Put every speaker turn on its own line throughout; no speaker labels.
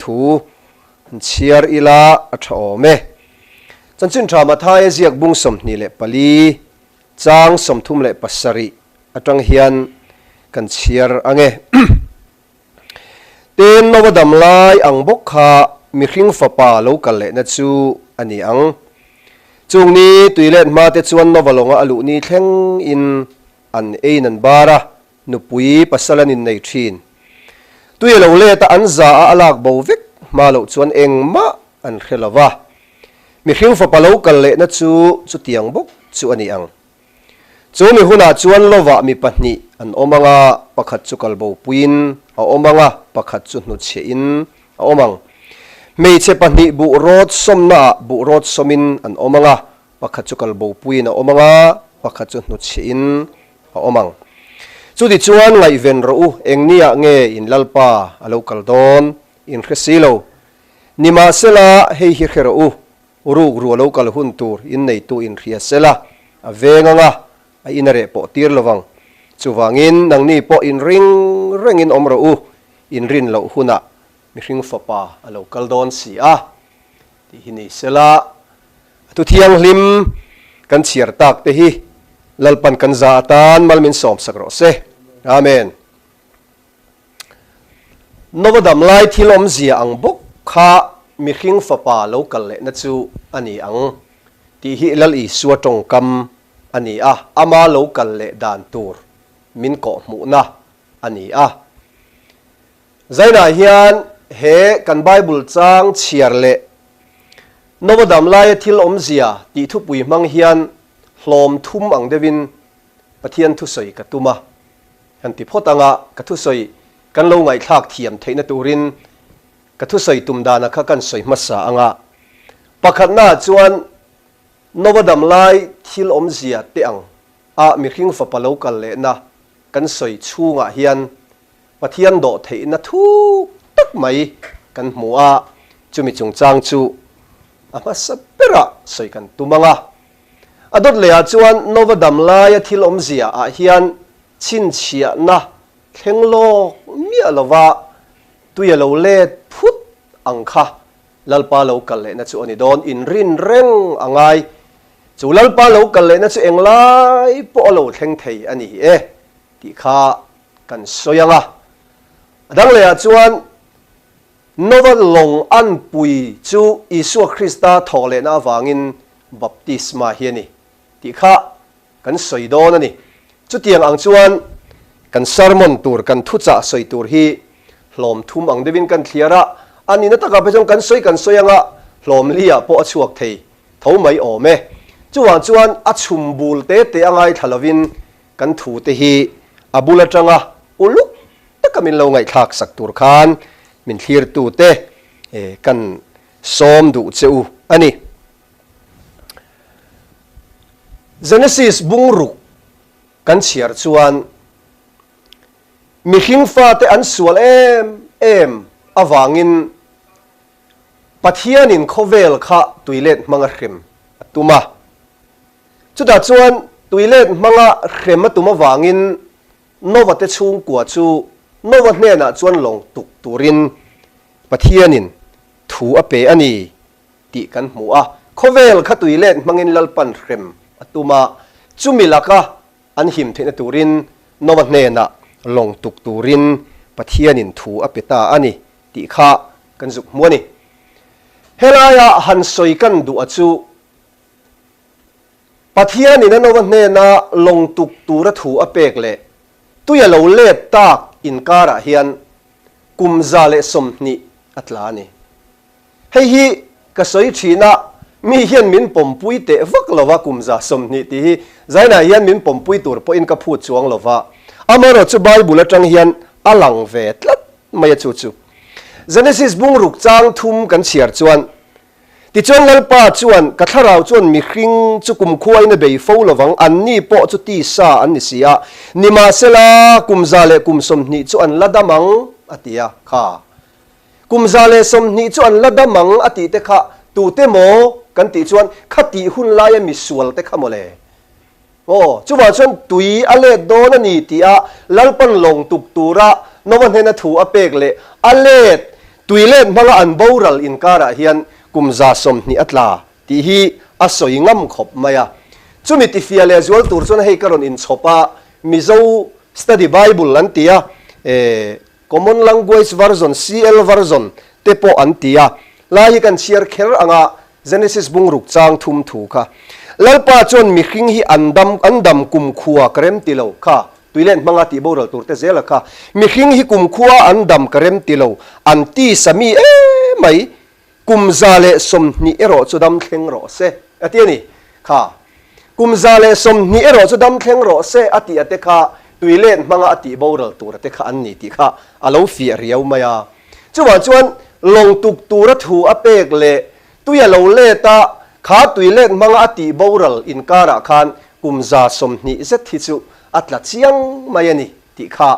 Thu an chhiar ila a tha awm e. Chanchin tha Mathaia ziak bung 24, chang 37 atang hian kan chhiar ang e. Tin, Nova dam lai ang bawk kha mihring fapa lo kal lehna chu a ni ang. Chung ni tui let hma te chuan Nova lawnga a luh ni thleng in an ein an bar a, Nupui pasal an innei thin. Tui a lo let a, an za a a lak bo vek hma loh chuan engmah an hre lo va. Mihring fapa lo kal lehna chu chutiang bawk chu a ni ang. Chu mi hunah chuan lovah mi pahnih an awm ang a, pakhat chu kalbo puiin a awm ang a, pakhat chu hnuchhiahin a awm ang. Hmeichhe pahnih buh rawt sawmnaah buh rawt sawmin an awm ang a, pakhat chu kalbo puiin a awm ang a, pakhat chu hnuchhiahin a awm ang. Chutichuan ngaihven rawh u, eng niah nge in Lalpa a lo kal dawn? In hre si lo. Nimahsela, hei hi hre rawh u, rukru a lo kal hun tur in neitu in hria sela, a veng ang a, a in a reh pawh tir lo vang. Chuvangin, nangni pawh in ring rengin awm rawh u, in rin loh hunah mihring fapa a lo kal dawn si a, tih hi ni sela, A thu thianghlim kan chhiar tak te hi Lalpan kan za atan mal min sawm sak rawh se. Amen. Nova dam lai thil awmzia ang bawk kha mihring fapa lo kal lehna chu a ni ang tih hi Lal Isua tawngkam a ni a, ama lo kal leh dan tur min kawhhmuhna a ni a. Zainah hian he kan Bible chang chhiar leh Nova dam laia thil awmzia tih thupui hmang hian hlawm thum ang deuhin Pathian thusawi ka tum a. Kan ti phawt anga ka thusawi kan lo ngaihthlak thiam theihna turin ka thusawi tum dana kha kan sawi hmasa anga pakhatnaah chuan Nova dam lai thil awmzia te ang a mihring fapa lo kal lehna kan sawi chhungah hian Pathian dawh theihna thuk tak mai kan hmu a, chumi chungchang chu a hmasa berah sawi kan tum ang a. A dawt lehah chuan Nova dam laia thil awmzia ah hian chhinchhiahna thleng lawk miah lova tui a lo let phut ang kha Lalpa lo kal lehna chu a ni dawn, inrin reng a ngai. Chu Lalpa lo kal lehna chu englai pawh a lo thleng thei a ni e tih kha kan sawi ang a. A dang lehah chuan Nova lawng anpui chu Isua Krista thawh lehna avangin baptisma hi a ni tih kha kan sawi dawn a ni. Chutiang ang chuan kan sermon tur, kan thuchah sawi tur hi hlawm thum ang deuhin kan thliar a, a nihna takah phei chuan kan sawi kan sawi anga hlawm liah pawh a chhuak thei tho mai awm e. Chuvang chuan a chhum bul te te a ngaithla lovin Kan thute hi a bul atanga uluk taka min lo ngaihthlak sak tur khan min thlirtute kan sawm duh che u a ni. Genesis bungruk kan chhiar chuan mihring fate an sual em em avangin Pathianin khawvel kha tuilet hmanga hrem a tum a. Chutah chuan tuilet hmanga hrem a tum avangin Nova te chhungkua chu Nova hnenah chuan lawng tuk turin Pathianin thu a pe a ni tih kan hmu a. Khawvel kha tuilet hmangin Lalpan hrem a tum a, chumi laka an him theihna turin Nova hnenah lawng tuk turin Pathianin thu a pe ta a ni tih kha kan zuk hmu a ni. Helaia han sawi kan duh a chu Pathianin a Nova hnena lawng tuk tura thu a pek leh tui a lo let tak inkarah hian kum 120 a tla a ni. Hei hi ka sawi thin a, mi hian min pawmpui teh vak lo va, kum 120 tih hi Zainah hian min pawmpui tur pawhin ka phut chuang lo va, amaherawh chu Bible atang hian a lang ve tlat mai a chu chu. Genesis bungruk chang thum kan chhiar chuan Tichuan Lalpa chuan, Ka thlarau chuan mihring chu kumkhuain a bei fo lovang, anni pawh chu tisa an ni si a, nimahsela kum 120 chu an la dam ang, a ti a. Kha kum 120 chu an la dam ang a tih te kha tute maw kan tih chuan khatih hun laia misual te kha mawle. Aw, chuvang chuan tui a let dawn a ni tih a Lalpan lawng tuk tura Nova hnena thu a pek leh a let. Tuilet hmanga an boral inkarah hian kum 120 a tla tih hi a sawi ngam khawp mai a. Chumi tifia leh zual tur chuan hei ka rawn inchhawp a, Mizo Study Bible an ti a, Common Language Version, CL Version, te pawh an ti a. Lai hi kan chhiar kher anga Genesis bungruk chang thum thu kha. Lalpa chuan mihring hi an dam an dam kumkhua ka rem ti lo kha, tuilen hmanga tih boral tur te zela kha. Mihring hi kumkhua an dam ka rem ti lo, an tisa mi emai Kum 120 erawh chu dam thleng rawh se, a ti a ni. Kha, kum 120 erawh chu dam thleng rawh se, a tih a te kha tui let hmanga a tih boral tur a te kha an ni tih kha a lo fiah riau mai a. Chuvang chuan lawng tuk tura thu a pek leh tui a lo let a, kha tui let hmanga a tih boral inkarah khan kum 120 zet hi chu a tla chiang mai a ni tih kha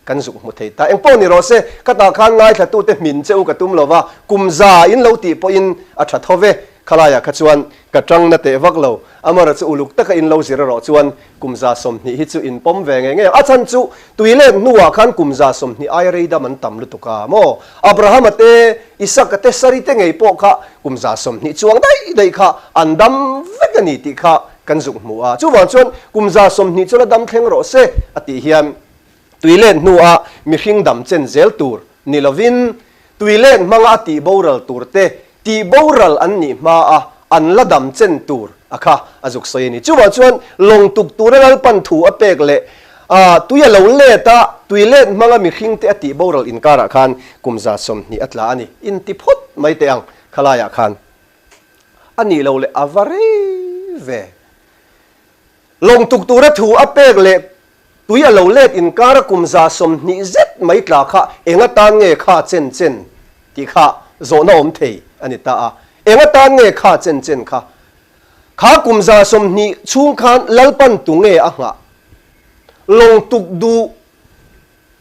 Kan zuk hmu thei ta. Engpawh ni rawh se, ka tah khan ngaithlatute hmin che u ka tum lo va, kum za in lo tih pawhin a tha tho ve. Khalaiah kha chuan ka tang na teh vak lo. Amara chu uluk taka in lo zir erawh chuan kum 120 hi chu in pawm ve ngei ngei ang. A chhan chu tui let hnuah khan kum 120 aia rei dam an tam lutuk a maw? Abrahama te, Isaka te, Sari te ngei pawh kha kum 120 chuang daih daih kha an dam vek a ni tih kha kan zuk hmu a. Chuvang chuan kum 120 chu la dam thleng rawh se a tih hian Tui let hnuah mihring dam chen zel tur ni lovin tui let hmanga a tih boral tur te tih boral an nih hmaa an la dam chen tur a kha a zuk sawi a ni. Chuvang chuan lawng tuk tura Lalpan thu a pek leh tui a lo let a, tui let hmanga mihring te a tih boral inkarah khan kum 120 a tla a ni. Inti phawt mai teh ang khalaiah khan a nih lo leh a va rei ve. Lawng tuk tura thu a pek leh Tui a lo let inkara kum 120 zet mai tla kha eng atan nge kha chen chen tih kha zawhna awm thei a ni ta a. Eng atan nge kha chen chen kha? Kha kum 120 chhung khan Lalpan tu nge a nghah? Lawng tuk duh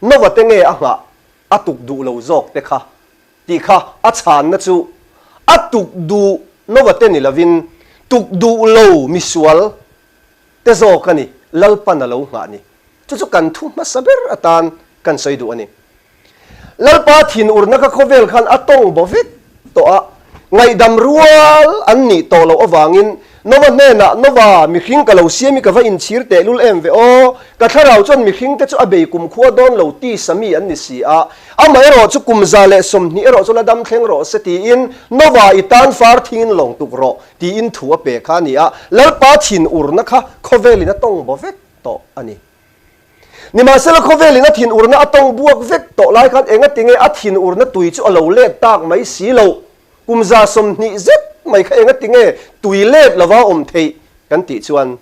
Nova te nge a nghah? A tuk duh lo zawk te kha tih kha a chhanna chu a tuk duh Nova te ni lovin tuk duh lo misual te zawk a ni, Lalpan a lo nghah ni. Chu chu kan thu hmasa ber atan kan sawi duh a ni. Lalpa thinurna kha khawvel khan a tawng baw vek tawh a, ngaihdam rual an nih tawh loh avangin Nova hnenah, Nova, mihring ka lo siam i ka va inchhir tehlul em ve aw, ka thlarau chuan mihringte chu a bei kumkhua dawn lo ti sami an ni si a, amaherawh chu kum 120 erawh chu la dam thleng rawh se tiin Nova i tan far thingin lawng tuk rawh Tiin thu a pe kha a ni a, Lalpa thin urna kha khawvelin a tawng baw vek tawh a ni. Nimahsela khawvelin a thin urna a tawng buak vek tawh lai khan engatinge a thin urna tui chu a lo let tak mai si loh? Kum 120 zet mai kha engatinge tui let lova awm theih kan tih chuan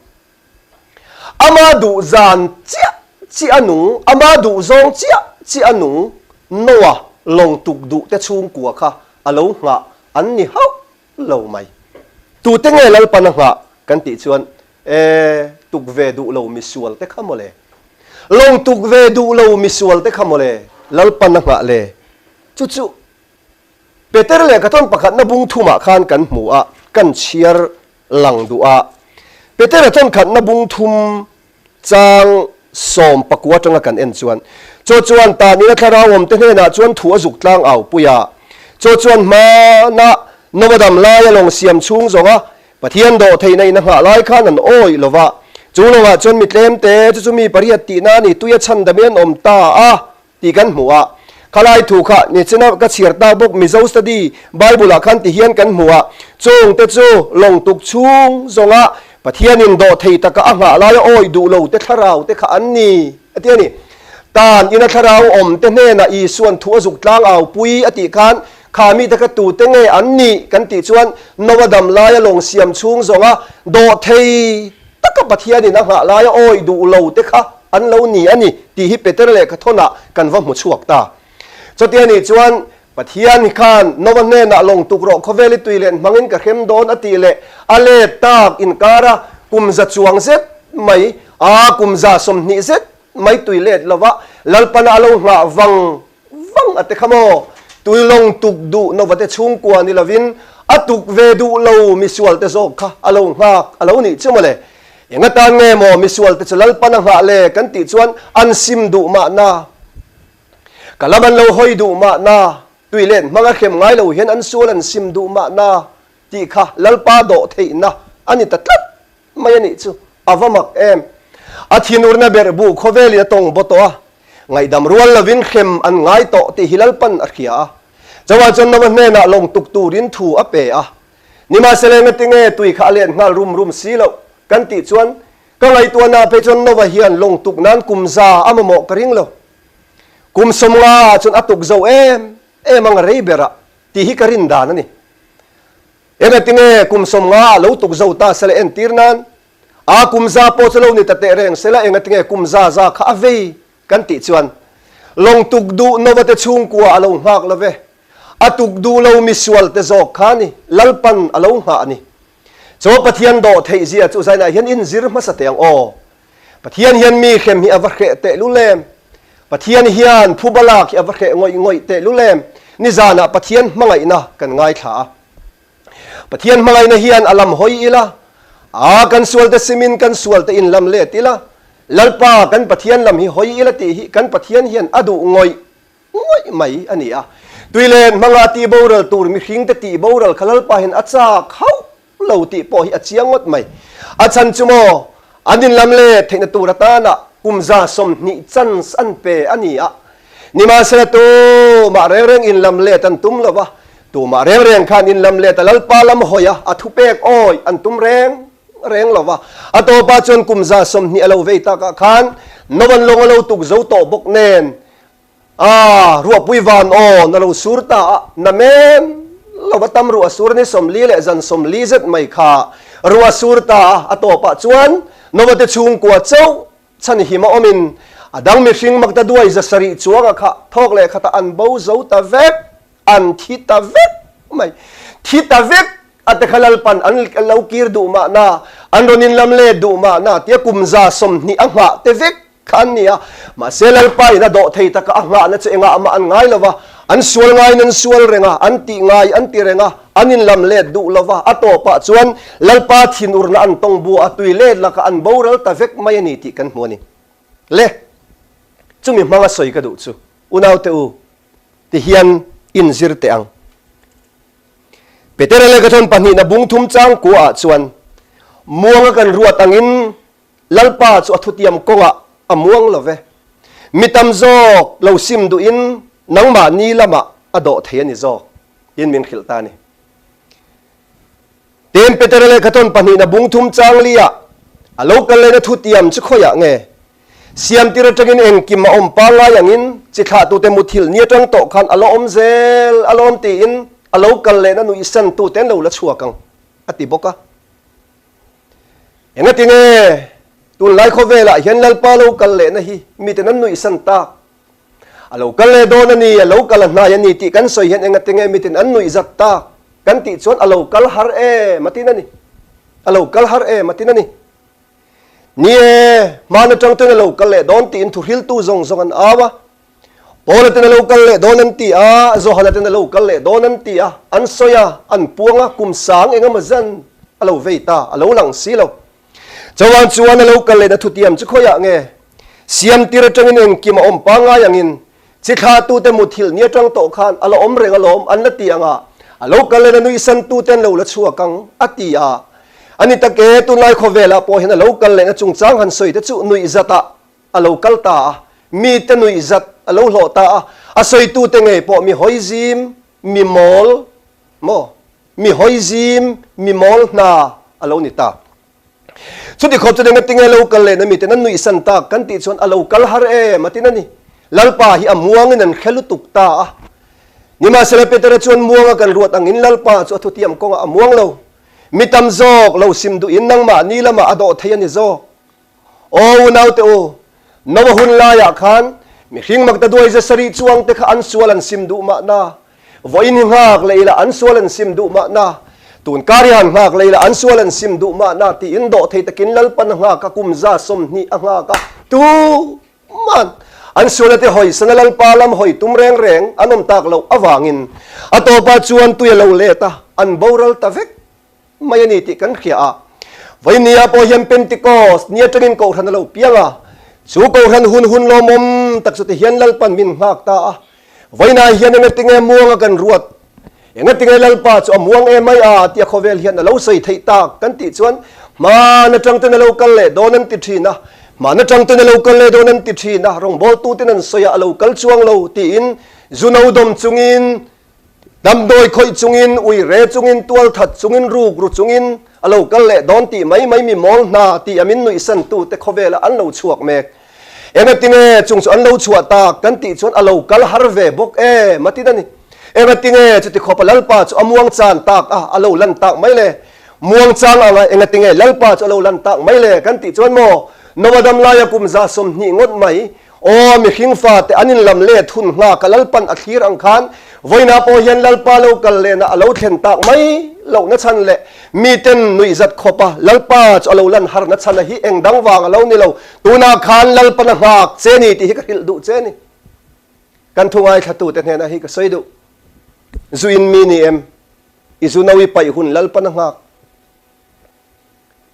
Ama duh zan chiah chiah a nung, ama duh zawng chiah chiah a nung Noah lawng tuk duh te chhungkua kha a lo nghah an ni hauh lo mai. Tute nge Lalpan a nghah kan tih chuan, E, tuk ve duh lo misual te kha mawle. Lawng tuk ve duh lo misual te kha mawle, Lalpan a nghah le. Chu chu Peter lehkhathawn pakhatna bung thumah khan kan hmu a, kan chhiar lang duh a. Petera thawnkhatna bung thum Chang 19 atanga kan en chuan, Chaw chuan tanin a thlarau awmte hnenah chuan thu a zuk tlang au pui a. Chaw chuan hmana Nova dam laia lawng siam chhung zawnga Pathian dawh theihna in a nghah lai khan an awih lo va. Chu lawngah chuan mi tlemte chu chu mi pariat tihna a ni, tui a chhan damin an awm ta a. Tih kan hmu a. Khalai thu kha nichina ka chhiar tak bawk Mizo Study Bible ah khan ti hian kan hmu a, chungte chu lawng tuk chhung zawnga Pathianin dawh thei taka a nghah laia awih duh lo te thlarau te kha an ni a ti a ni. Tan ina thlarau awm te hnenah Isuan thu a zuk tlang au pui a tih khan kha mite kha tute nge an nih kan tih chuan Noa dam laia lawng siam chhung zawnga dawh thei Taka Pathianin a nghah laia awih duh lo te kha an lo ni a ni tih hi Peter lehkhathawnah kan va hmu chhuak ta. Chutia nih chuan Pathian hi khan Nova hnenah lawng tuk rawh khawvel i tui len hmangin ka hrem dawn a tih leh a let tak inkara kum za chuang zet mai a kum 120 zet mai tui let lova Lalpana a lo nghah vang Vang a te kha maw? Tuilawng tuk duh Nova te chhungkua ni lovin a tuk ve duh lo misual te zawk kha a lo nghak a lo nih chu mawle. Eng atan nge maw misual te chu Lalpan a nghah le kan tih chuan an sim duh mahna. Ka lam an lo hawi duh mahna. Tui let hmanga hrem ngai lo hian an sual an sim duh mahna tih kha Lalpa dawh theihna a ni ta tlat mai a nih chu. A va mak em! A thinurna berh bu khawvelin a tawng baw tawh a, ngaihdam rual lovin hrem an ngai tawh tih hi Lalpan a hria a. Chauah chuan Noah hnenah lawng tuk turin thu a pe a. Nimahsela engatinge tui kha a let nghal rum rum si loh kan tih chuan ka ngaihtuahna phei chuan Noah hian lawng tuk nan kum za a mamawh ka ring lo. Kum 50 ah chuan a tuk zo em em ang a rei berah tih hi ka rin dan a ni. Engatinge kum 50 ah lo tuk zo ta sela entir nan a kum za pawh chu lo ni ta teh reng sela engatinge kum za za kha a vei kan tih chuan lawng tuk duh Nova te chhungkua a lo nghak lo ve. A tuk duh lo misual te zawk kha ni Lalpan a lo nghah a ni. Chaw Pathian dawh theih zia chu zainah hian inzir hmasa teh ang aw. Pathian hian mi hrem hi a va hreh tehlul em? Pathian hian phuba lak hi a va hreh ngawih ngawih tehlul em? Nizanah Pathian hmangaihna kan ngaithla a. Pathian hmangaihna hian a lam hawi ila, a kan sualte simin kan sualte in lam let ila, Lalpa kan Pathian lam hi hawi ila tih hi kan Pathian hian a duh ngawih ngawih mai a ni a. Tui len hmanga tihboral tur mihringte tihboral kha Lalpa hian a chak hauh lo tih pawh hi a chiang ngawt mai. A chhan chu maw, an inlam let theihna tur atana kum 20 chance an pe a ni a. Nimahsela tumah reng reng inlam let an tum lo va, tumah reng reng khan inlam let a Lalpa lam hawi a, a thupek awi an tum reng reng lo va. A tawpah chuan kum 20 a lo vei takah khan Novan lawng a lo tuk zo tawh bawk nen, A, ruahpui van aw, na lo sur ta a, na men lo va tam ruah sur ni 40 leh zan 40 zet mai kha ruah sur ta a, a tawpah chuan Novate chhungkua chauh chhan him a awmin a dang mihring makta duai 700 chuanga kha thawk leh khatah an bo zo ta vek, an thi ta vek mai. Thi ta vek a te kha Lalpan an lo kir duh mahna, an rawn inlam let duh mahna tia kum 20 a nghah te vek Kha an ni a, mahse Lalpa in a dawh thei taka a nghahna chu engah mah an ngai lo va, an sual ngaiin an sual reng a, an tih ngai an ti reng a, an inlam let duh lo va, a tawpah chuan Lalpa thinurna an tawng bua a tui let lakah an boral ta vek mai a ni tih kan hmu a ni. Le, chumi hmanga sawi ka duh chu, unaute u, ti hian inzir teh ang. Petera lehkhathawn pahnihna bung thum chang kuaah chuan, Muanga kan ruat angin Lalpa chu a thutiam kawngah a muang lo ve. Mi tam zawk lo sim duhin nangmahni lamah a dawh thei a ni zawk, tiin min hrilh ta a ni. Tin, Petera lehkhathawn pahnihna bung thum chang liah a lo kal lehna thutiam chu khawiah nge? Siamtir atangin engkim a awm pangngai angin chi thlahtute muthilh ni atang tawh khan a la awm zel alawm tiin a lo kal lehna nuihsantute an lo la chhuak ang, a ti bawk a. Engatinge tunlai khawvelah hian Lalpa lo kal lehna hi miten an nuihsan tak? A lo kal leh dawn a ni, a lo kal a hnai a ni tih kan sawi hian engatinge miten an nuihzat tak kan tih chuan a lo kal har em a tin a ni. A lo kal har em a tin a ni. Ni e, hmaan atang chuan a lo kal leh dawn tiin thuhriltu zawng zawng an au a. Paula ten a lo kal leh dawn an ti a, Johana ten a lo kal leh dawn an ti a, an sawi a, an puang a, kum sang eng emaw zan a lo vei ta, a lo lang si lo. Chauhan chuan a lo kal lehna thutiam chu khawiah nge? Siamtir atangin engkim a awm pangngai angin, chi thlahtute muthilh ni atang tawh khan a la awm reng alawm an la ti ang a, a lo kal lehna nuihsantute an lo la chhuak ang, a ti a. A ni tak e, tunlai khawvelah pawh hian a lo kal lehna chungchang han sawi te chu nuihzatah a lo kal ta a, mite nuihzat a lo hlawh ta a, a sawitute ngei pawh mi hawizim, mi mawl maw, mi hawizim, mi mawl hna a lo ni ta. Chuti khawp chuan engatinge lo kal lehna miten an nuihsan tak kan tih chuan a lo kal har em a tin a ni. Lalpa hi a muangin an hre lutuk ta a. Nimahsela Petera chuan muanga kan ruat angin Lalpa chu a thutiam kawngah a muang lo. Mi tam zawk lo sim duhin nangmahni lamah a dawh thei a ni zawk. Aw unaute u, Noah hun laiah khan mihring maktaduai 700 chuangte kha an sual an sim duh mahna, vawiin hi nghak leh ila an sual an sim duh mahna, tun kar hi han nghak leh ila an sual an sim duh mahna tiin dawh thei takin Lalpan a nghak a, kum 20 a nghak a, tuman an sualna te hawisana Lalpa lam hawi tum reng reng an awm tak loh avangin a tawpah chuan tui a lo let a, an boral ta vek. mai a ni tih kan hria a. Vawinia pawh hian Pentecost ni atangin Kohhran a lo piang a, chu Kohhran hun hun lawmawm tak chu tihian Lalpan min nghak ta a. Vawiinah hian engatinge muanga kan ruat? Engatinge Lalpa chu a muang em mai a tia khawvel hian a lo sawi theih tak kan tih chuan hman atang ten a lo kal leh dawn an ti thin a, hman atang ten a lo kal leh dawn an ti thin a, rawngbawltu ten an sawi a, a lo kal chuang lo tiin zu no dawm chungin Damdawi khawih chungin, ui re chungin, tual that chungin, ruk ru chungin a lo kal leh dawn tih mai mai mi mawl hna tih a min nuihsan tute khawvelah an lo chhuak mek. Engatinge chung chu an lo chhuah tak kan tih chuan a lo kal har ve bawk em a tin a ni. Engatinge chuti khawpa Lalpa chu a muang chan tak a, a lo lan tak mai le? Muang chang anga engatinge Lalpa chu a lo lan tak mai le kan tih chuan maw Noa dam laia kum 120 ngawt mai Aw, mihring fate an inlam let hun nghak a Lalpan a thlir ang khan vawiinah pawh hian Lalpa lo kal lehna a lo thlen tak mai lohna chhan leh miten nuihzat khawp a Lalpa chu a lo lan harna chhan a hi eng dang vang a lo ni lo. Tunah khan Lalpan a nghak che ni tih hi ka hrilh duh che ni. Kan thu ngaithlatute hnenah hi ka sawi duh. Zu in mi ni em? I zu no i paih hun Lalpan a nghak.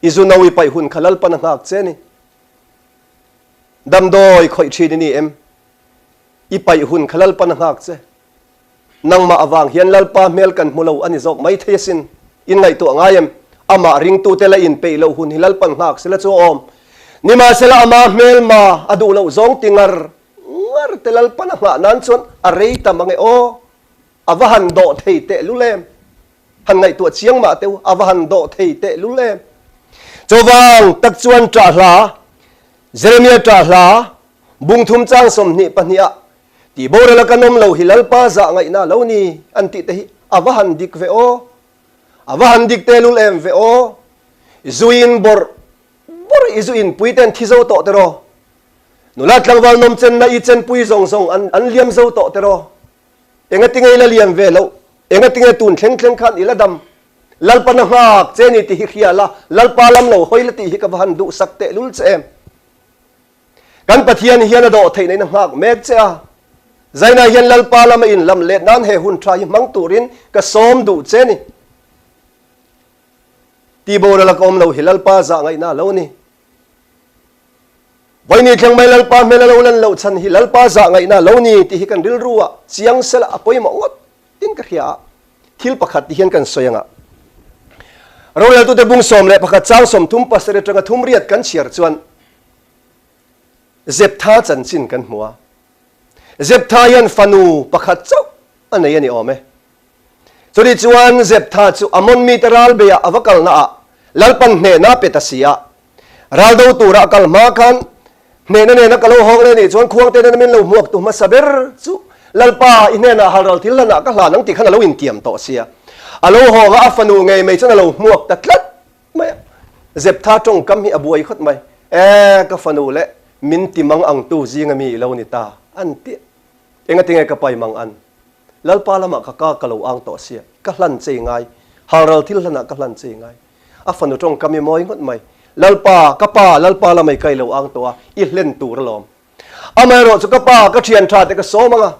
I zu no i paih hun kha Lalpan a nghak che ni. Damdawi khawih thin i ni em? I paih hun kha Lalpan a nghak che. Nangmah avang hian Lalpa hmel kan hmu lo a ni zawk mai thei asin. In ngaihtuah ngai em? Amah ringtute la inpeih loh hun hi Lalpan nghak sela chu a awm. Nimahsela ama hmelma a duh loh zawng ti ngar ngar te Lalpan a nghah nan chuan a rei ta mang e aw. A va han dawh thei tehlul em? Han ngaihtuah chiang mah teu, a va han dawh thei tehlul em? Chuvang tak chuan ṭah hla, Jeremia ṭah hla, bungthum chang 22 ah, Tih boral a kan awm lo hi Lalpa zah ngaihna lo ni, an tih te hi a va han dik ve aw. A va han dik tehlul em ve aw. Zuin bawrh bawrh i zu inpui ten thi zo tawh teraw. Nula tlangval nawmchenna i chenpui zawng zawng an liam zo tawh teraw. Engatinge i la lian ve loh? Engatinge tun thleng thleng khan i la dam? Lalpa na nghak che ni tih hi hria la, Lalpa lam lo hawi la tih hi ka va han duhsak tehlul che em? Kan Pathian hian a dawh theihna in a nghak mek che a. Zainah hian Lalpa lama in lam let nan he hun tha hi hmang turin ka sawm duh che ni. Tihboral a ka awm lo hi Lalpa zah ngaihna a lo ni. Vawiini thleng mai Lalpa hmel a lo lan loh chhan hi Lalpa zah ngaihna lo ni tih hi kan rilru ah chiang sela a pawimawh ngawt in ka hria a, thil pakhat ti hian kan sawi anga. Roreltute bung 11 chang 30 pasarih atanga thum riat kan chhiar chuan Zeptha chanchin kan hmu a. Zeptha hian fanu pakhat chauh a nei a ni awm e. Chutih chuan Zeptha chu Ammon mite ral beiah a va kalna ah Lalpan hnehna a pe ta si a. Ral do tura a kal hma khan hnehna nena ka lo hawng leh nih chuan khuangte nena min lo hmuak tu hmasa ber chu Lalpa i hnenah halral thil hlanah ka hlan ang tih khan a lo intiam tawh sia. A lo hawng a, a fanu ngei mai chuan a lo hmuak ta tlat mai a. Zeptha tawngkam hi a buai khawt mai. E, ka fanu leh min ti mang ang tu zinga mi i lo ni ta, an ti. Engatinge ka pai mang an? Lalpa lamah ka ka ka lo ang tawh sia, ka hlan chei ngai. Halral thil hlanah ka hlan chei ngai. A fanu tawngkam i mawi ngawt mai. Lalpa, ka pa, Lalpa lamai ka i lo ang tawh a, i hlen tur alawm. Amaherawh chu ka pa, ka thian tha te ka sawm ang a.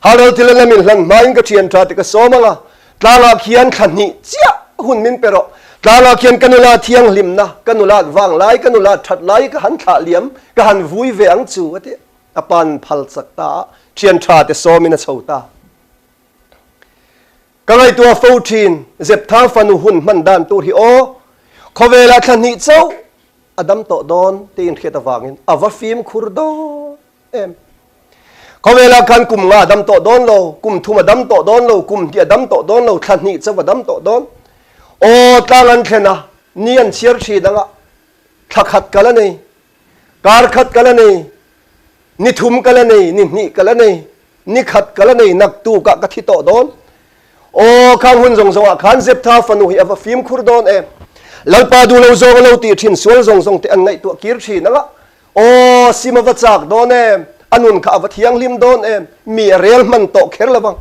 Halral thil hlan lamin hlan hmain ka thian tha te ka sawm ang a. Tlangah khian thla hnih chiah hun min pe rawh. Tlangah khian ka nula thianghlimna, ka nulat vang lai, ka nulat that lai ka han thlah liam, ka han vui ve ang chu, a ti. A pan phal chak ta a, thian tha te sawmin a chho ta. Ka ngaihtuah fo thin, Zeptha fanu hun hman dan tur hi aw, khawvelah thla hnih chauh a dam tawh dawn tiin hriat avangin a va fimkhur dawn em. Khawvelah khan kum nga a dam tawh dawn lo, kum thum a dam tawh dawn lo, kum hnih a dam tawh dawn lo, thla hnih chauh a dam tawh dawn. Aw, tlang an thlen a, ni an chhiar thin anga thla khat kal a nei. Kar khat ka la nei, ni thum ka la nei, ni hnih ka la nei, ni khat ka la nei, naktukah ka thi tawh dawn. Aw, khang hun zawng zawngah khan Zeptha fanu hi a va fimkhur dawn em. Lalpa duh lo zawng a lo tih thin sual zawng zawng te an ngaihtuah kir thin anga. Aw, sim a va chak dawn em, a nun kha a va thianghlim dawn em, mi a rel hman tawh kher lo vang.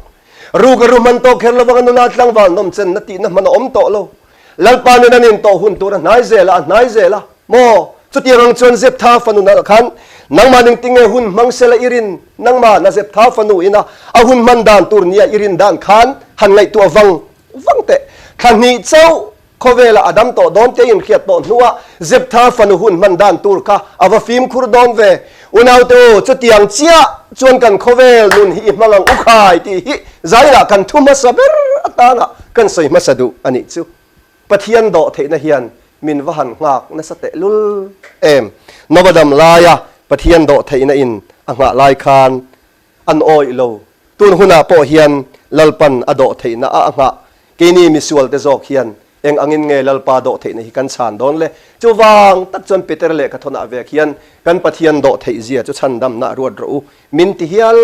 Ruk a ru hman tawh kher lo vang, a nula tlangval nawmchen na tihna hman a awm tawh lo. Lalpa nen an intawh hun tur a hnai zel a, a hnai zel a. Maw? Chutiang ang chuan Zeptha fanu nalh khan nangmah ning tinge hun hmang sela i rin, nangmah na Zeptha fanu ina a hun hman dan tur nia i rin dan khan han ngaihtuah vang vang teh. Thla hnih chauh khawvela a dam tawh dawn te inhriat tawh hnuah Zeptha fanu hun hman dan tur kha a va fimkhur dawn ve. Unaute u, chutiang chiah! chuan kan khawvel nun hi i hmang ang u khai tih hi zainah kan thu hmasa ber atana kan sawi hmasa duh a nih chu. Pathian dawh theihna hian min va han nghak nasa tehlul em. Nova dam laia Pathian dawh theihna in a nghah lai khan An awih lo. Tun hunah pawh hian Lalpan a dawh theihna a a nghah. Keini misualte zawk hian eng angin nge Lalpa dawh theihna hi kan chhan dawn le? Chuvang tak chuan Peter lehkha thawnah vek hian kan Pathian dawh theih zia chu chhandamna a ruat rawh u min ti hial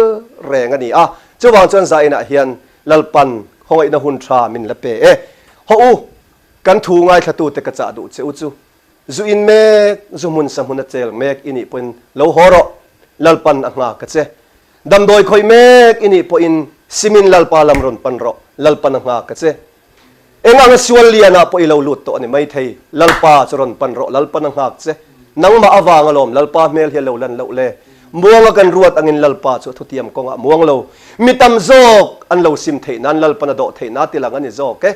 reng a ni a. Chuvang chuan zainah hian Lalpan khawngaihna hun tha min la pe e. Hawh u, kan thu ngaithlatute ka chah duh che u chu Zu in mek, zu hmun sa hmun a chel mek i nih pawhin lo haw rawh, Lalpan a nghak a che. Damdawi khawih mek i nih pawhin simin Lalpa lam rawn pan rawh, Lalpan a nghak a che. Eng anga sual lianah pawh i lo lut tawh a ni maithei, Lalpa chu rawn pan rawh, Lalpan a nghak che. Nangmah avang alawm Lalpa hmel hi a lo lan loh le. Muanga kan ruat angin Lalpa chu a thutiam kawngah muang lo. Mi tam zawk an lo sim theih nan Lalpan a dawh theih na ti lang a ni zawk e.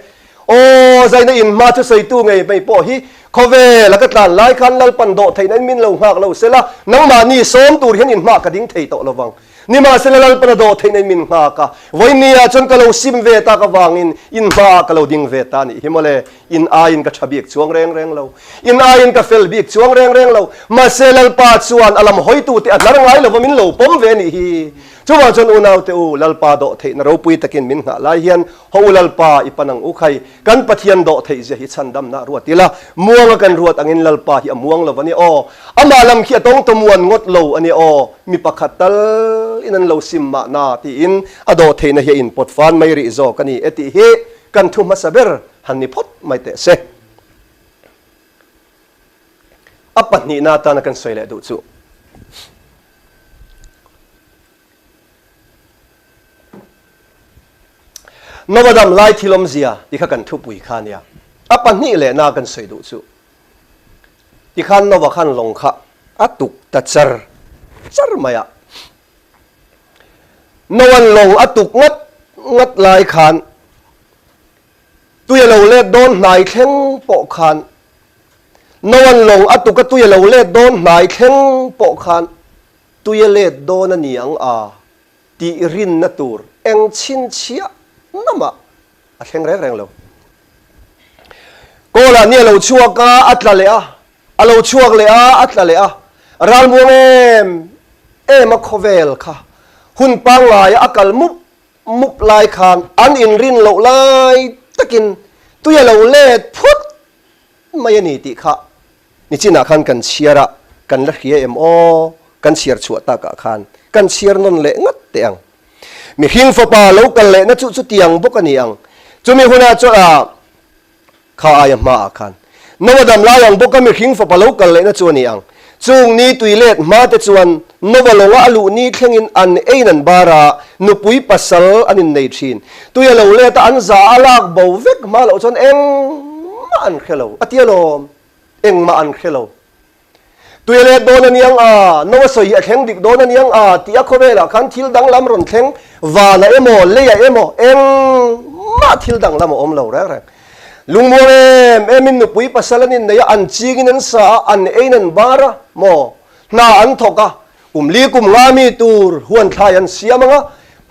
Aw, zaina in hma chu sawitu ngei mai pawh hi khawvel a ka tlan lai khan Lalpan dawh theihna in min lo nghak lo sela, nangmahni sawm tur hian in hma ka ding thei tawh lovang. Nimahsela Lalpan a dawh theihna in min nghak a, vawinia chuan ka lo sim ve tak avangin in hmaah ka lo ding ve ta nih hi mawle. In aiin ka tha bik chuang reng reng lo, in aiin ka fel bik chuang reng reng lo, mahse Lalpa chuan a lam hawitute a hnar ngai lova min lo pawm ve nih hi. Chuvang chuan unaute u, Lalpa dawh theihna ropui takin min nghah lai hian, Haw u Lalpa, i pan ang u khai, kan Pathian dawh theih zia hi chhandamna ruat ila, muanga kan ruat angin Lalpa hi a muang lo a ni aw, amah lam khi a tawng tawmuan ngawt lo a ni aw, mi pakhat tal in an lo sim mahna tiin a dawh theihna hi a inpawt fan mai rih zawk a ni e tih hi kan thu hmasa ber han ni phawt mai teh se. A pahnihna atana kan sawi leh duh chu. Novadam lai thil awmzia ti kha kan thupui kha a nia. A pahnih lehna kan sawi duh chu tikhan Nova khan lawng kha a tuk ta char char mai a. Nova'n lawng a tuk ngat ngat lai khan tui a lo let dawn hnai thleng pawh khan Nova'n lawng a tuk a tui a lo let dawn hnai thleng pawh khan Tui a let dawn a ni ang a tih rinna tur eng chhinchhiah namah a thleng reng reng lo. Kawlah ni a lo chhuak a, a tla leh a, a lo chhuak leh a, a tla leh a. Ralmuang em em a khawvel kha hun pangngaia a kal mup mup lai khan an inrin loh lai takin tui a lo let phut mai a ni tih kha Nichinah khan kan chhiar a, kan la hria em aw? Kan chhiar chhuah takah khan kan chhiar nawn leh ngat teh ang. Mihring fapa lo kal lehna chu chutiang bawk a ni ang. Chumi hunah chuan a kha aia hmaah khan Noa dam lai ang bawka mihring fapa lo kal lehna chu a ni ang. Chung ni tui let hma te chuan Noa lawnga a luh ni thlengin an eiin an bar a, nupui pasal an innei thin. Tui a lo let a, an za a lak bo vek hma loh chuan engmah an hre lo a ti alawm. Engmah an hre lo. Tui a let dawn a niang a, no a sawi hi a thleng dik dawn a niang a tih a khawvelah khan thil danglam rawn thleng, vanah emaw, leiah emaw, engmah thil danglam a awm lo reng reng. Lungmuang em emin nupui pasal an innei a, an chingin an sa a, an eiin an bar a, maw, hna an thawk a, kum li kum nga mi tur huan thlai an siam ang a,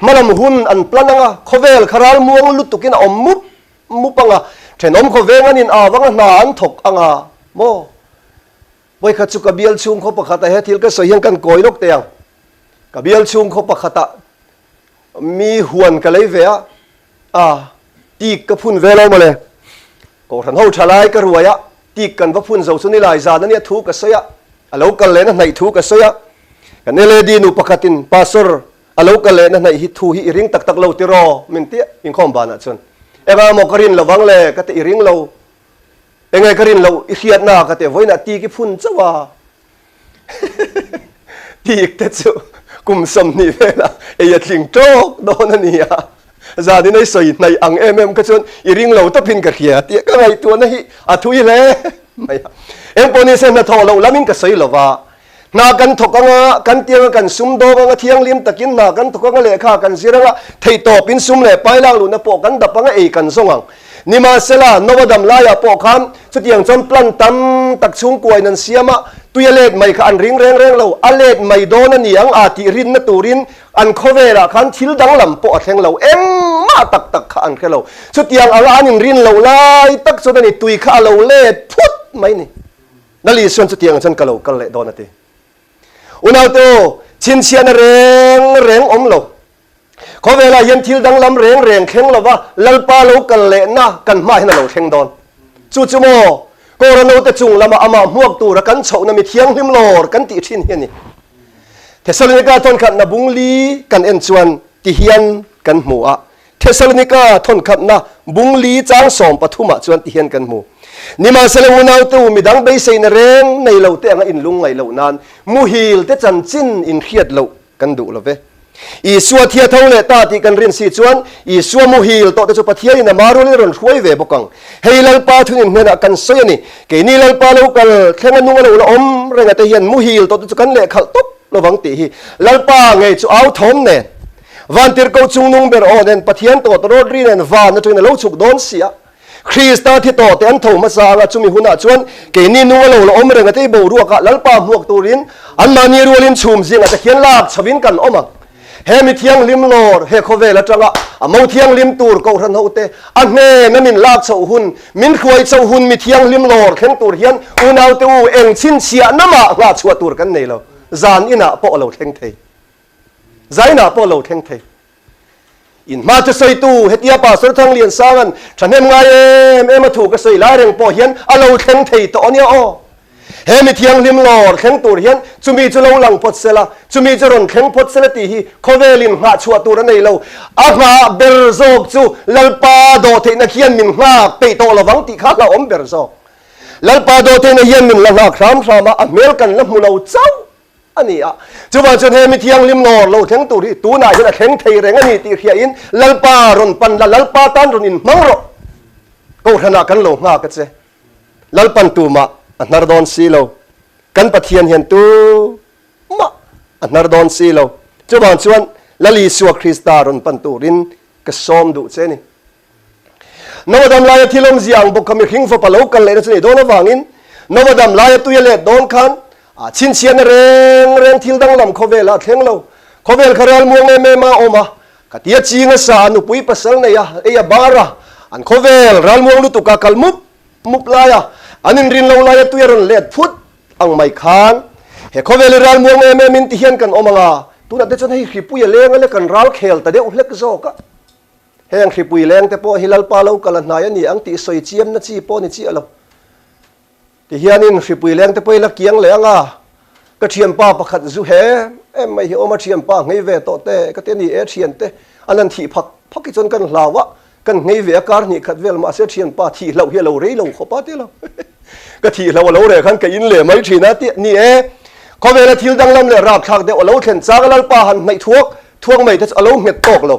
hmalam hun an plan ang a, khawvel kha ralmuang lutukin a awm mup Mup anga, thenawm khawveng an in av anga hna an thawk anga maw? Vawikhat chu ka bial chhung khaw pakhatah he thil ka sawi hian kan kawi lawk teh ang. Ka bial chhung khaw pakhatah mi huan ka lei ve a, a tik ka phun ve lo mawle. Kohhran ho tha lai ka ruai a, tik kan va phun zo chu nilai zan ania thu ka sawi a, a lo kal lehna hnaih thu ka sawi a. Kan LAD nu pakhatin Pastor A lo kal lehna hnaih hi thu hi i ring tak tak lo tiraw? Min ti a, inkhawm banah chuan, Engah maw ka rin lovang le? Ka ti, I ring lo. Enge ka rin loh i hriatna? Ka ti a, vawiinah tik i phun chauh a. Tik te chu kum 20 velah ei a tling tawk dawn a ni a, zanin a i sawi hnaih ang em em kha chuan i ring lo tawpin ka hria tih ka ngaihtuahna hi a thui hle mai a. Engpawh nise hnathawh loh lamin ka sawi lova, Hna kan thawk anga, kan tiang a kan sum dawng anga, thianghlim takin hna kan thawk anga, lehkha kan zir anga, theihtawpin sum leh pai lak luhna pawh kan dap anga ei kan zawng ang. Nimahsela, Noah dam laiah pawh khan chutiang chuan plan tam tak chhungkuain an siam a, Tui a let mai kha an ring reng reng lo, a let mai dawn a ni ang a tih rinna turin an khawvelah khan thil danglam pawh a thleng lo, engmah tak tak kha an hre lo. Chutiang anga an inrin loh lai tak chuan a ni, tui kha a lo let phut mai ni. Lal Isuan chutiang ang chuan ka lo kal leh dawn a ti. Unaute aw, chhinchhiahna reng reng awm lo. Khawvelah hian thil danglam reng reng thleng lova Lalpa lo kal lehna kan hmaah hian a lo thleng dawn. Chu chu maw, Kawra note chung lama amah hmuak tura kan chhohna mi thianghlim lawr kan tih thin hi a ni. Thessalonika thawnkhatna bung li kan en chuan ti hian kan hmu a. Thessalonika thawnkhatna bung li chang 13 ah chuan ti hian kan hmu. Nimahsela unaute u midang beiseina reng nei lo te anga inlung ngaih loh nan muhil te chanchin inhriat loh kan duh lo ve. Isua thi a tho leh ta tih kan rin si chuan Isua muhil tawh te chu Pathianin a marualin a rawn hruai ve bawk ang. Hei Lalpa thunin hnenah kan sawi a ni. Keini Lalpa lo kal thleng a nung a lo la awm reng a te hian muhil tawh te chu kan lehkhalh tawp lovang tih hi Lalpa ngei chu au thawm nen Vantirhkoh chungnung ber aw nen Pathian tawt rawt ri nen van atangin a lo chhuk dawn si a. Krista thi tawh te an tho hmasa anga chumi hunah chuan keini nung a lo la awm reng a tei boruakah Lalpa hmuak turin anmahni rualin chhum zingah te khian lak chhovin kan awm ang. He mi thianghlim lawr he khawvel atanga a mo thianghlim tur kohhran ho te a hnena min lak chhoh hun, min hruai chhoh hun mi thianghlim lawr thleng tur hian unaute u eng chhinchhiahna mah nghahchhuah tur kan nei lo. Zan inah pawh a lo thleng thei. Zainah pawh a lo thleng thei. In hma chu sawitu hetia Pastor Thangliansanga'n thahnem ngai em em a thu ka sawi lai reng pawh hian a lo thleng thei tawh a nia aw. He mi thianghlim lawr thleng tur hian chumi chu lo lang phawt sela, chumi chu rawn thleng phawt sela tih hi khawvelin nghah chhuah tur a nei lo. A nghah ber zawk chu Lalpa dawhtheihna khian min nghak peih tawh lovang tih kha hlauhawm ber zawk. Lalpa dawhtheihna hian min la nghak hram hram a, a hmel kan la hmu lo chauh. a ni a. Chuvang chuan he mi thianghlim lawr lo thleng tur hi tunah hian a thleng thei reng a ni tih hriain Lalpa rawn pan la, Lalpa tan rawn inhmang rawh. Kohhranah kan lo nghak a che. Lalpan tumah a hnar dawn si lo. Kan Pathian hian tumah a hnar dawn si lo. Chuvang chuan Lal Isua Krista rawn pan turin ka sawm duh che a ni. Noah dam laia thil awmzia ang bawk kha mihring fapa lo kal lehna chu nei dawn avangin Noah dam laia tui a let dawn khan a chhinchhiahna reng reng thil danglam khawvelah a thleng lo. Khawvel kha ralmuang em em a awm a, ka tia ching a sa a nupui pasal nei a, ei a bar a, an khawvel ralmuang lutuk a kal mup mup laia an inrin lo laia tui a rawn let phut ang mai khan he khawvel i ralmuang em em in ti hian kan awm ang a, tunah te chuan hei hripui a leng a le kan ral khel ta deuh hlek zawk a. Heng hripui leng te pawh hi Lalpa lo kal a hnai a ni ang tih sawi chiamna chi pawh ni chiah lo. Tihianin hripui leng te pawh hi la kiang leh ang a, ka thianpa pakhat zu he em mai hi awm a, thianpa nghei ve tawh te ka ti a ni e, thiante an han thih phak phak hi chuan kan hlau a, kan nghei ve a kar hnih khat vel mahse thianpa thih hlauh hi a lo rei lo khawp a ti lo. Ka thih hlauh a lo reh khan ka in leh mai thin a ti ni e. Khawvela thil danglam leh rapthlak deuh a lo thlen chang a Lalpa han hnaih thuak thuak mai te chu a lo nghet tawk lo.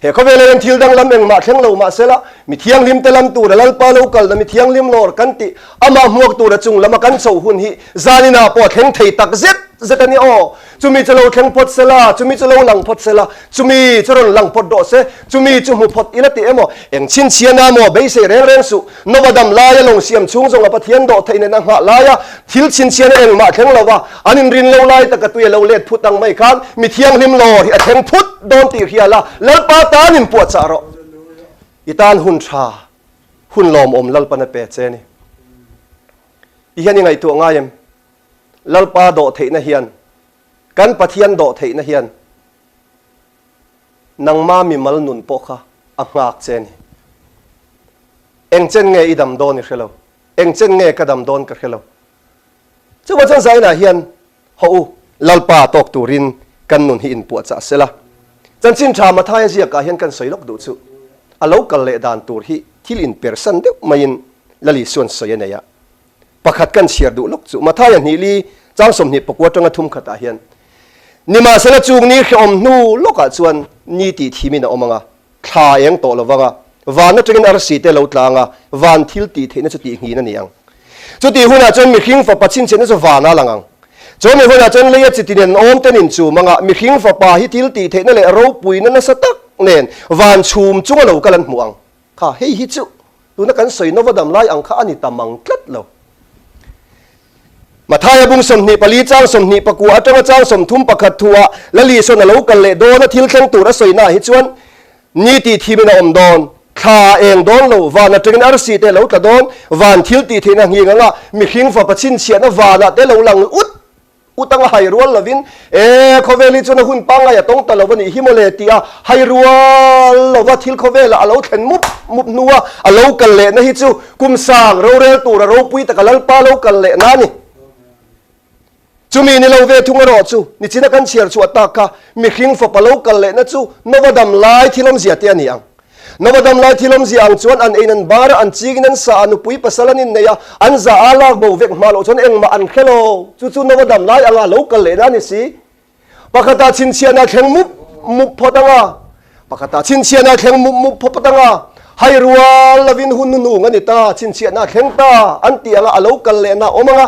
He khawvela hian thil danglam engmah thleng lo mah sela, mi thianghlimte lam tura Lalpa lo kalna mi thianghlim lawr kan tih, amah hmuak tura chung lama kan chhoh hun hi zaninah pawh a thleng thei tak zet zet a ni aw. Chumi chu lo thleng phawt sela, chumi chu lo lang phawt sela, chumi chu rawn lang phawt rawh se, chumi chu hmu phawt ila tih emaw, eng chhinchhiana maw beisei reng reng suh. Nova dam laia lawng siam chhung zawng a Pathian dawh theih nen a nghah laia thil chhinchhiana engmah thleng lo va, an inrin lo lai taka tui a lo let phut ang mai khan mi thianghlim lawr hi a thleng phut dawn tih hria la, Lalpa tan inpuahchah rawh. I tan hun tha, hun lawmawm Lalpan a pe che a ni. Ti hian i ngaihtuah ngai em? Lalpa dawh theihna hian, kan Pathian dawh theihna hian Nangma mimal nun pawh kha a nghak che a ni. Eng chen nge i dam dawn i hre lo. Eng chen nge ka dam dawn ka hre lo. Chuvang chuan Zainah hian haw u, Lalpa tawk turin kan nun hi inpuahchah sela. Chanchin tha Mathaia ziakah hian kan sawi lawk duh chu a lo kal leh dan tur hi thil inpersan deuh maiin Lal Isua'n sawi a nei a. Pakhat kan chhiar duh lawk chu Mathaia hnih li chang 20 pakua tanga thum khatah hian Nimahsela chung ni hrehawm hnu lawkah chuan ni tih thimin a awm ang a, thla eng tawh lo vang a, van atangin arsi te lo tlang a, van thil tih theihna chu tih nghin a ni ang. Chutih hunah chuan mihring fapa chhinchhiatna chu vanah a lang ang. Chu mi hunah chuan leia chi tinen awm ten inchum ang a, mihring fapa hi thil tih theihna leh ropuina nasa tak nen van chhum chunga lo kal an hmu ang. Kha hei hi chu tuna kan sawi nova dam lai ang kha a ni ta mang tlat lo. Mathaia bung 24 chang 29 atanga chang 31 thu-ah Lali sawn a lo kal leh dawn a thil thleng tur a sawina ah hi chuan ni tih thimin a awm dawn, thla a eng dawn lo, van atangin arsi te a lo tla dawn, van thil tih theihna nghing anga mihring fapa chhinchhiahna vanah te lo lang ut ut anga hai rual lovin, E, khawvel hi chuan a hun pangngai a tawng ta lo a nih hi mawle tih a hai rual lova thil khawvelah a lo thlen mup mup hnua a lo kal lehna hi chu kum sang rorel tura ropui taka Lalpa lo kal lehna a ni. Chumi ni lo ve thung erawh chu nichina kan chhiar chhuah tak kha mihring fapa lo kal lehna chu Nova dam lai thil awmzia te a ni ang. Nova dam lai thil awmzia ang chuan an ein an bar a, an chingin an sa a, nupui pasal an innei a, an za a lak bo vek hma loh chuan engmah an hre lo. Chu chu Nova dam lai anga lo kal lehna a ni si. Pakhatah chhinchhiahna thleng mup mup phawt ang a, pakhatah chhinchhiahna thleng mup mup phawt ang a, hai rual lovin hun hnunung a ni ta, chhinchhiahna thleng ta an tih anga a lo kal lehna a awm ang a,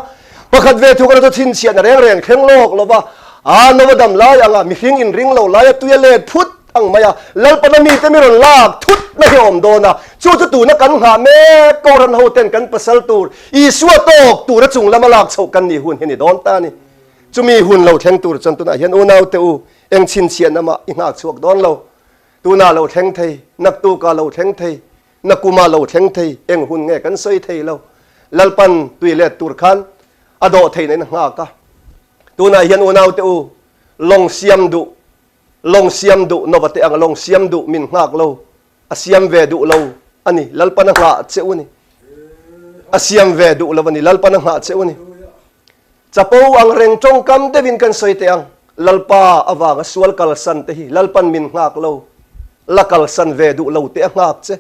pakhat ve thuk erawh chu chhinchhiahna reng reng thleng lawk lova a Nova dam lai anga mihring inring lo laia tui a let phut ang mai a, Lalpana mite mi rawn lak thut na hi a awm dawn a, chu chu tuna kan nghah mek Kohhran hoten kan pasal tur Isua tawk tura chung lama lak chhoh kan nih hun hi a ni dawn ta a ni. Chumi hun lo thleng tur chuan tunah hian unaute u, eng chhinchhiahna mah i nghak chhuak dawn lo. Tunah lo thleng thei, naktukah lo thleng thei, nakumah lo thleng thei, eng hun nge kan sawi thei lo. Lalpan tui let tur khan a dawh theihna in a nghak a. Tunah hian unaute u, lawng siam duh, lawng siam duh, Nova te anga lawng siam duh min nghak lo, a siam ve duh lo a ni, Lalpan a nghah che u ni. A siam ve duh lo a ni, Lalpan a nghah che u ni. Chapo ang reng tawngkam deuhin kan sawi teh ang, Lalpa avanga sual kalsan te hi Lalpan min nghak lo, la kalsan ve duh lo teh a nghak che.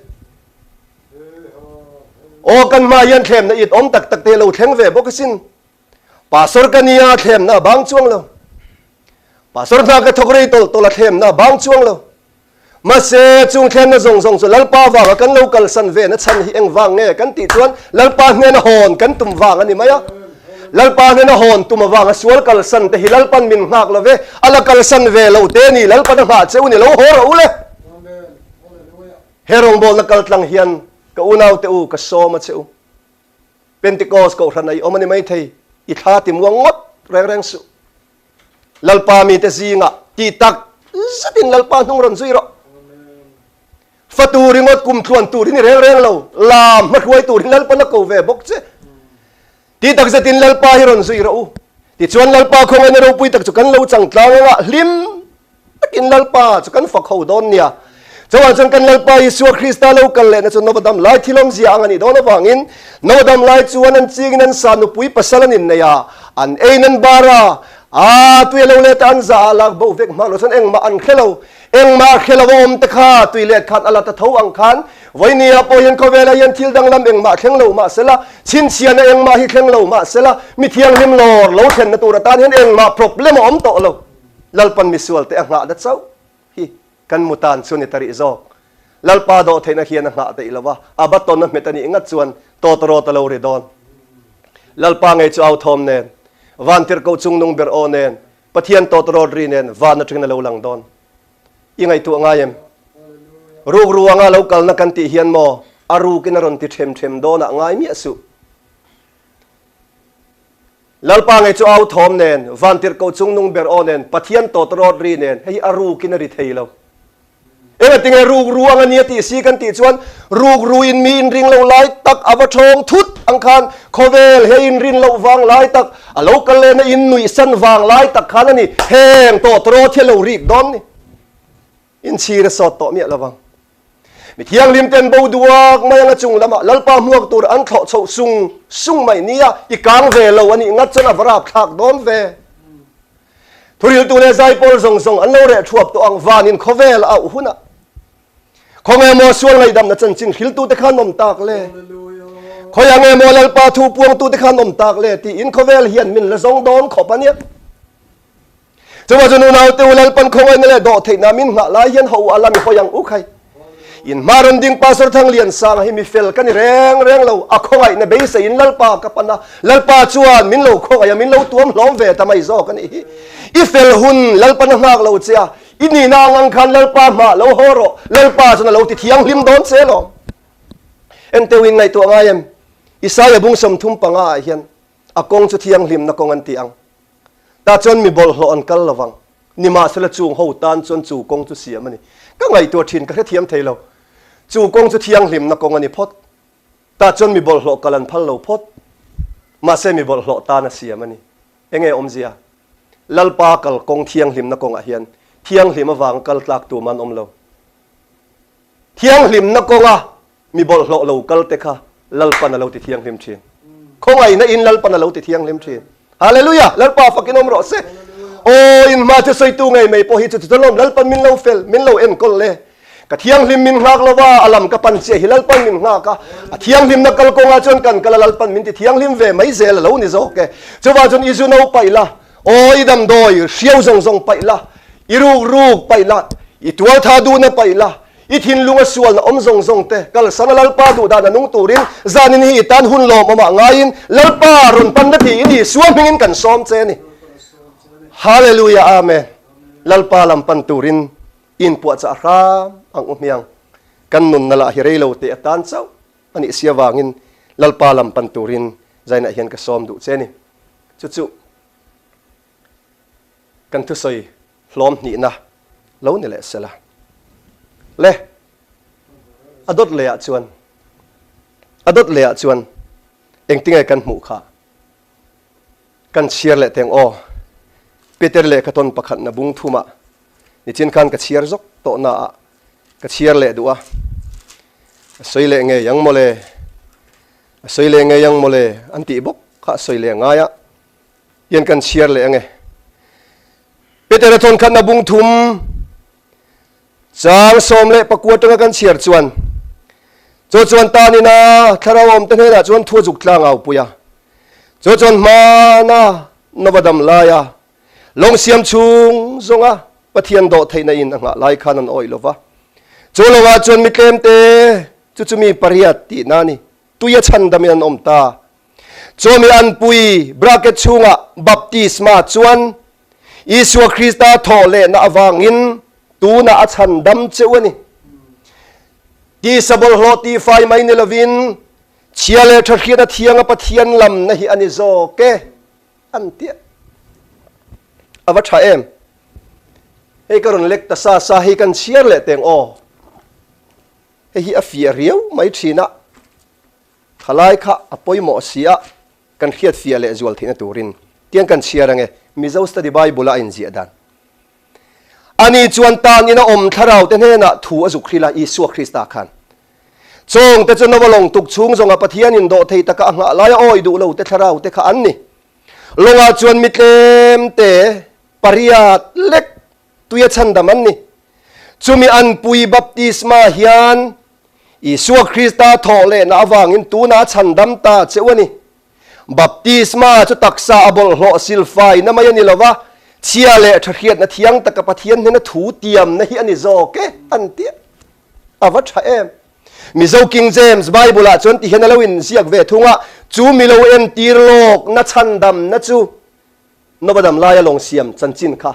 Aw kan hma hian thlemna it awm tak tak te lo thleng ve bawk asin. Pastor ka nia thlemna a bang chuang lo. Pastor hna ka thawk rei tawlh tawlh a thlemna a bang chuang lo. Mahse, chung thlenna zawng zawng chu Lalpa vanga kan lo kalsan ve na chhan hi eng vang nge kan tih chuan Lalpa hnena hawn kan tum vang a ni mai a. Lalpa hnena hawn tum avanga sual kalsan te hi Lalpan min nghak lo ve, a la kalsan ve lo te ni, Lalpan a nghah che u ni lo haw rawh u le. He rawngbawlna kaltlang hian ka unaute u ka sawm a che u. Pentecost kohhran a i awm a ni maithei, i thla ti muang ngawt reng reng suh. Lalpa mite zingah ti tak zetin Lalpa hnung rawn zui rawh. Fatu ringawt kum tluan tur hi ni reng reng lo, lam hmahruai tur hi Lalpa na ko ve bawk che. Ti tak zetin Lalpa hi rawn zui rawh u. Tichuan Lalpa khawngaihna ropui tak chu kan lo chang tlang anga hlim Takin Lalpa chu kan fak ho dawn nia. Chuvang chuan kan Lalpa Isua Krista lo kal lehna chu Nova dam lai thil awmzia ang a nih dawn avangin Nova dam lai chuan an chingin an sa nupui pasal an innei a, an ein an bar a, a tui a lo let a an za a lak bo vek hma lo chuan engmah an hre lo. Engmah hre lo a awm te kha tui let khan a la ta tho ang khan vawinia pawh hian khawvelah hian thil danglam engmah thleng lo mahsela chhinchhiahna engmah hi thleng lo mahsela mi thianghlim lawr lo thlenna tur atan hian engmah problem a awm tawh lo. Lalpan misualte a nghahna chauh hi kan mu tan chu a ni ta rih zawk. Lalpa dawh theihna hian a nghah daih lo a, a button a hmet a nih ngat chuan tawtawrawt a lo ri dawn. Lalpa ngei chu authawm nen, vantirhkoh chungnung ber aw nen, Pathian tawtawrawt ri nen van atangin a lo lang dawn. I ngaihtuah ngai em? Rukru anga lo kalna kan tih hian maw a rukin a rawn ti them them dawnah ngai miah suh. Lalpa ngei chu au thawm nen, vantirhkoh chungnung ber aw nen, Pathian tawtawrawt ri nen, hei hi a rukin a ri thei lo. Engatinge rukru ang a nia tih si kan tih chuan, rukru in mi inring lo lai tak a va thawng thut ang khan, khawvel he inrin loh vang lai tak, a lo kal lehna in nuihsan vang lai tak khan a ni, heng tawtawrawt hi a lo rik dawn ni. Inchhir a sawt tawh miah lo vang. Mi thianghlim ten bo duak mai anga chung lamah Lalpa hmuak tur an thlawh chhoh sung sung mai nia i kang ve lo a nih ngat chuan a va rap thlak dawn ve. Thuriltu leh zaipawl zawng zawng an lo reh thuap tawh ang vanin khawvel a auh hunah. Khawnge maw sual ngaihdamna chanchin hriltute khan awm tak le? Khawiah nge maw Lalpa thu puangtute khan awm tak le? tiin khawvel hian min la zawng dawn khawp a nia. Chuvang chuan unaute u Lalpan khawngaihna leh dawh theihna min nghah lai hian ho a la mi hawi ang u khai. In hma rawn ding Pastor Thangliansanga hi mi fel ka ni reng reng lo, a khawngaihna beiseiin Lalpa ka pan a, Lalpa chuan min lo khawngaih a, min lo tuam hlawm ve ta mai zawk a nih hi. I fel hun Lalpan a nghak lo che a, i nihna ang ang khan Lalpa hmah lo haw rawh, Lalpa chuan a lo ti thianghlim dawn che lawm. Enteu in ngaihtuah ngai em? Isaia bung 35 ah hian. A kawng chu thianghlimna kawng an ti ang. Tah chuan mi bawlhhlawh an kal lovang. Nimahsela chung ho tan chuan chu kawng chu siam a ni. Ka ngaihtuah thin, ka hrethiam thei lo. Chu kawng chu thianghlimna kawng a ni phawt. Tah chuan mi bawlhhlawh kal an phal lo phawt. Mahse mi bawlhhlawh tan a siam a ni. Enge awmzia? Lalpa kal kawng thianghlimna kawngah hian thianghlim avanga kal tlak tum an awm lo. Thianghlimna kawnga mi bawlhhlawh lo kal te kha Lalpan a lo ti thianghlim thin. Khawngaihna in Lalpan a lo ti thianghlim thin. Hallelujah! Lalpa fakin awm rawh se. Aw, in hma chu sawitu ngei mai pawh hi chu chuan lawm Lalpan min lo fel, min lo enkawl le. Ka thianghlim min nghak lo va, a lam ka pan chiah hi Lalpan min nghak a. A thianghlimna kal kawngah chuan kan kal a, Lalpan min ti thianghlim ve mai zel a lo ni zawk e. Chuvang chuan i zu no paih la, aw i damdawi hriau zawng zawng paih la, i ruk ruk paih la, i tualtha duhna paih la, i thinlunga sualna awm zawng zawng te kalsan a Lalpa duh dan a nung turin zanin hi i tan hun lawmawmah ngaiin Lalpa rawn pan na tiin Isua hmingin kan sawm che a ni. Hallelujah Amen. Lalpa lam pan turin inpuahchah hram ang u hmiang. Kan nunna lah hi rei lo teh atan chauh a nih si avangin Lalpa lam pan turin zainah hian ka sawm duh che a ni. Chu chu kan thusawi hlawm hnihna lo ni leh sela. Le, a dawt lehah chuan, a dawt lehah chuan engtinge kan hmuh kha? Kan chhiar leh teng aw. Peter lehkha tawn pakhatna bung thumah nichin khan ka chhiar zawk tawh naah ka chhiar leh duh a. A sawi leh ngei ang mawle, a sawi leh ngei ang mawle an tih bawk kha a sawi leh ngai a. Hian kan chhiar leh ange. Petera thawnkhatna bung thum chang 14 atanga kan chhiar chuan chu chuan tanina thlarau awmte hnenah chuan thu a zuk tlang au pui a. Chu chuan hmana Nova dam laia lawng siam chhung zawnga Pathian dawh theihna in a nghah lai khan an awih lova. Chu lawngah chuan mi tlemte chu chumi pariat tihna a ni. Tuia chhandamin an awm ta. Chawmi anpui bracket chhungah baptisma chuan Isua Krista thawh lehna avangin tunah a chhandam cheu a ni. Tisa bawlhhlawh tihfai mai ni lovin chhia leh tha hriatna thianga Pathian lamna hi a ni zawk e an ti a. A va tha em? Hei ka rawn lek ta sa sa hei kan chhiar leh teng aw. Hei hi a fiah riau mai thin a. Thalai kha a pawimawh si a, kan hriat fiah leh zual theihna turin tiang kan chhiar ange, Mizo Study Bible-a a inziah dan. Ani chuan tan ina awm thlarau te hnenah thu a zuk hril a, Isua Krista khan. Chawng te chu Nova lawng tuk chhung zawnga Pathian in dawh thei taka a nghah laia awi duh lo te thlarau te kha an ni. Lawngah chuan mi tlem te pariat lek tuia chhandam an ni. Chumi anpui baptisma hian Isua Krista thawh lehna avangin tunah a chhandam ta che u a ni. Baptisma chu taksa a bawlhhlawh silfaina mai a ni lo va, chhia leh tha hriatna thiang taka Pathian hnena thu tiamna hi a ni zawk e, an ti a. A va tha em! Mizo King James Bible-ah chuan tihian a lo inziak ve thung a, Chu mi lo entir lawkna chhandamna chu Nova dam laia lawng siam chanchin kha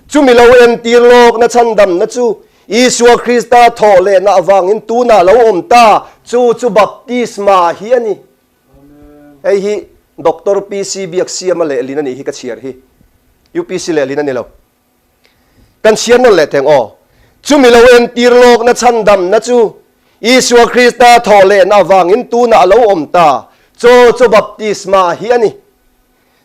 chumi lo entir lawkna chhandamna chu Isua Krista thawh lehna avangin tunah lo awm ta, chu chu baptisma hi a ni. Hei hi Doctor PC Biaksiama lehlin a nih hi ka chhiar hi. UPC lehlin a ni lo. Kan chhiar nawn leh theng aw. Chumi lo entir lawkna chhandamna chu Isua Krista thawh lehna avangin tunah lo awm ta, chu chu baptisma hi a ni.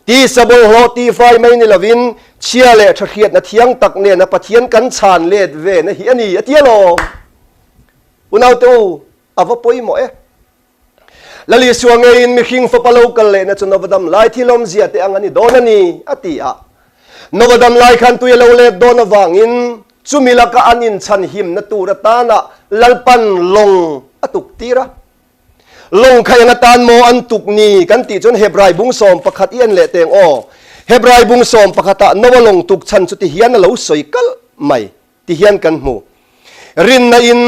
Tisa bawlhhlawh tihfai mai ni lovin chhia leh tha hriatna thiang tak nena Pathian kan chhan let ve na hi a ni a ti alawm. Unaute u, a va pawimawh e. Lal Isua ngeiin mihring fapa lo kal lehna chu Nova dam lai thil awmzia te ang a ni dawn a ni, a ti a. Nova dam lai khan tui a lo let dawn avangin chumi laka an inchhan himna tur atana Lalpan lawng a tuk tir a. Lawng kha eng atan maw an tuk ni kan tih chuan Hebrai bung 11 i en leh teng aw. Hebrai bung 11 ah Noa lawng tuk chhan chu ti hian a lo sawi kalh mai ti hian kan hmu. Rinna in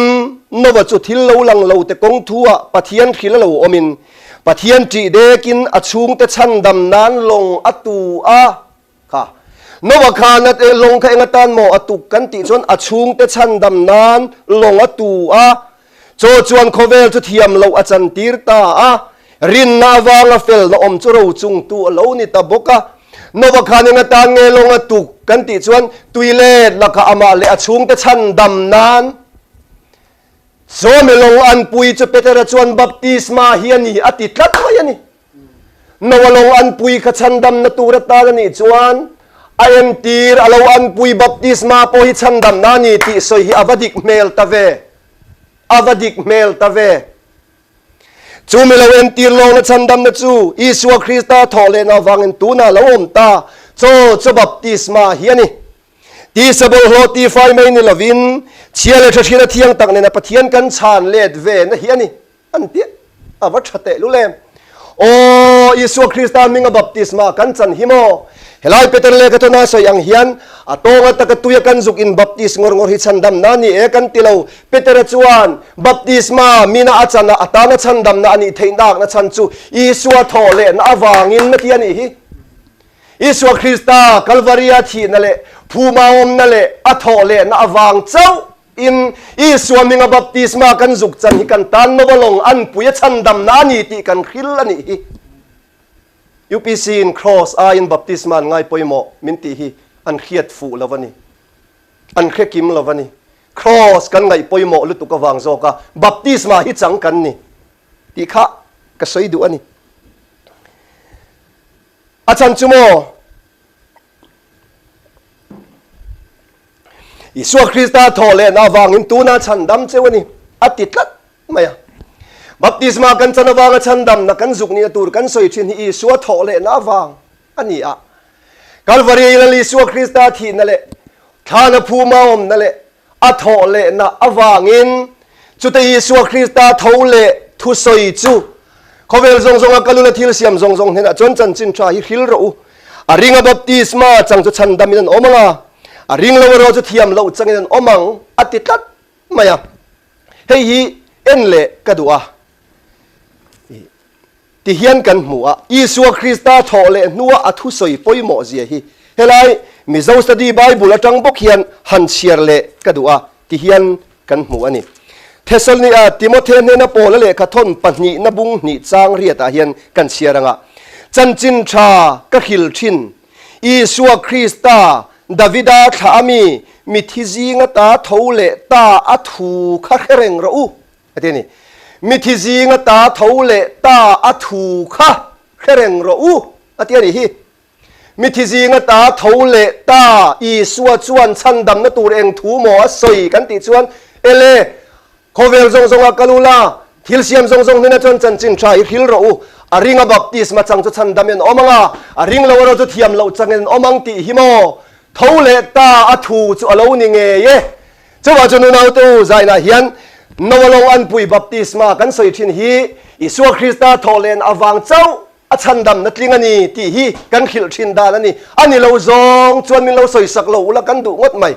Noa chu thil lo lang lo te kawng thu ah Pathian hril a lo awm in Pathian ṭih dek in a chhungte chhandam nan lawng a tu a. Kha. Noa khan a lawng kha eng atan maw a tuk kan tih chuan a chhungte chhandam nan lawng a tu a. Chaw chuan khawvel chu thiam loh a chantir ta a. Rinna avanga felna awm chu rochungtu a lo ni ta bawk a. Nova khan eng atan nge lawng a tuk kan tih chuan tui let lakah amah leh a chhungte chhandam nan Sawmi lawng anpui chu Petera chuan baptisma hi a ni a ti tlat mai a ni. Noa lawng anpui kha chhandamna tur atan a nih chuan a entir a lo anpui baptisma pawh hi chhandamna a ni tih sawi hi a va dik hmel ta ve. A va dik hmel ta ve. Chu mi lo entir lawngna chhandamna chu Isua Krista thawhlehna avangin tunah lo awm ta chaw chu baptisma hi a ni. Tisa bawlhhlawh tifai mai ni lovin chhia leh tha hriat a thiang tak nena Pathian kan chhan let ve na hi a ni an ti a va tha teh lul em. Aw Isua Krista hminga baptisma kan chan hi maw? Helai Peter lehkha thawn a sawi ang hian a tawnga taka tuia kan zuk in baptis ngawr ngawr hi chhandamna a ni e kan ti lo. Petera chuan baptisma mina a chan a, a tana chhandamna a nih theih nakna chhan chu Isua thawh lehna avangin a ti a nih hi. Isua Krista Kalvaria thihna leh phuma awmna leh a thawh lehna avang chauh in Isua hminga baptisma kan zuk chan hi kan tan nova lawng anpui a chhandamna a ni tih kan hril a nih hi. UPC in Kraws aiin baptisma an ngai pawimawh min tih hi an hriat fuh lo a ni. An hre kim lo a ni. Kraws kan ngaih pawimawh lutuk avang zawka baptisma hi chang kan ni tih kha ka sawi duh a ni. A chhan chu maw? Isua Krista thawh lehna avangin tuna chhandam cheu a ni, a ti tlat mai a. Baptisma kan chan avanga chhandamna kan zuk nihna tur kan sawi thin hi Isua thawh lehna avang a ni a. Kalvari Lal Isua Krista thihna leh thlana phuma awmna leh A thawh lehna avangin chute Isua Krista tho leh thusawi chu khawvel zawng zawnga ka lula thil siam zawng zawng hnenah chuan chanchin tha hi hril rawh u. A ringa baptisma chang chu chhandamin an awm ang a, a ring lo erawh chu thiam loh changin an awm ang, a ti tlat mai a. Hei hi en leh ka duh a. Ti hian kan hmu a, Isua Krista thawh leh hnua a thusawi pawimawh zia hi helai Mizo Study Bible atang bawk hian han chhiar leh ka duh a, ti hian kan hmu a ni. Thesalonia Timothe hnena Paula lehkha thawn pahnihna bung hnih chang riatah hian kan chhiar ang a, Chanchin tha ka hril thin, Isua Krista, Davida thlah a mi, mithi zinga ta tho leh ta a thu kha hre reng rawh u. A ti a ni. Mithi zinga ta tho leh ta a thu kha hre reng rawh u, a ti a nih hi. Mithi zinga ta tho leh ta Isua chuan chhandamna tur eng thu maw a sawi kan tih chuan, Ele, khawvel zawng zawnga kal u la, thil siam zawng zawng hnenah chuan chanchin tha hi hril rawh u, a ringa baptisma chang chu chhandam in awm ang a, a ring lo erawh chu thiam loh changin an awm ang tih hi maw tho leh ta a thu chu a lo ni ngei e. Chuvah chuan unaute u zainah hian Noa lawng anpui baptisma kan sawi thin hi Isua Krista thawhlen avang chauh a chhandamna tling a ni tih hi kan hrilh thin dan a ni. A ni lo zawng chuan min lo sawisak lo ula kan duh ngawt mai.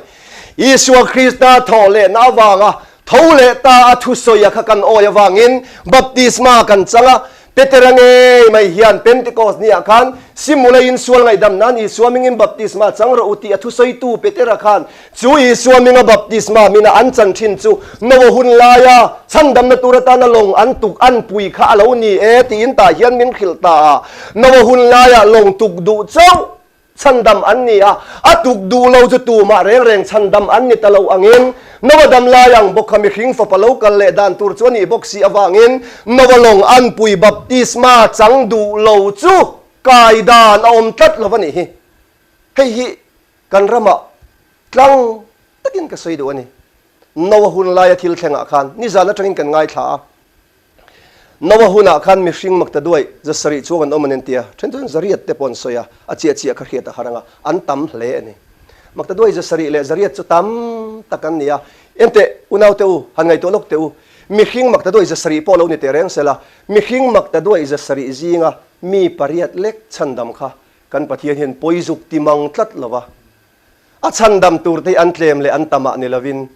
Isua Krista thawhlehna avanga tho leh ta a thusawia kha kan awi avangin baptisma kan chang a, Petera ngei mai hian Pentecost ni ah khan Simulaiin sual ngaihdam nan Isua mingin baptisma chang rawh u tih a thusawitu Petera khan chu Isua minga baptisma mina an chan thin chu Noa hun laia chhandamna tur atana lawng an tuk an pui kha a lo ni e tiin tah hian min hrilh ta a. Noa hun laia lawng tuk duh chauh Chhandam an ni a, a tuk duh lo chu tumah reng reng chhandam an ni ta lo angin, Noa dam lai ang bawk kha mihring fapa lo kal leh dan tur chu a nih bawk si avangin Noa lawng anpui baptisma chang duh lo chu kai dan a awm tlat lo a nih hi. Hei hi kan ramah tlang takin ka sawi duh a ni. Noa hun laia thil thlengah khan nizan atangin kan ngaithla a. Noa hunah khan mihring makta duai zasarih chuang an awm an entia, then chuan zariat te pawh an sawi a, a chiah chiah kha hriat a har ang a, an tam hle a ni. Makta duai zasarih leh zariat chu tam tak an ni a, enteh unaute u, han ngaihtuah lawk teh u, mihring makta duai zasarih pawh lo ni teh reng sela, mihring makta duai zasarih zinga mi pariat lek chhandam kha kan Pathian hian pawizuk ti mang tlat lo va, a chhandam turte hi an tlem leh an tamah ni lovin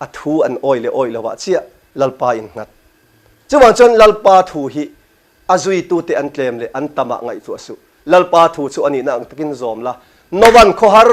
a thu an awi leh awi lovah chiah Lalpa in nghat. Chuvang chuan Lalpa thu hi a zuitute an tlem leh an tamah ngaihtuah suh. Lalpa thu chu a nihna ang takin zawm la. Novan khawhar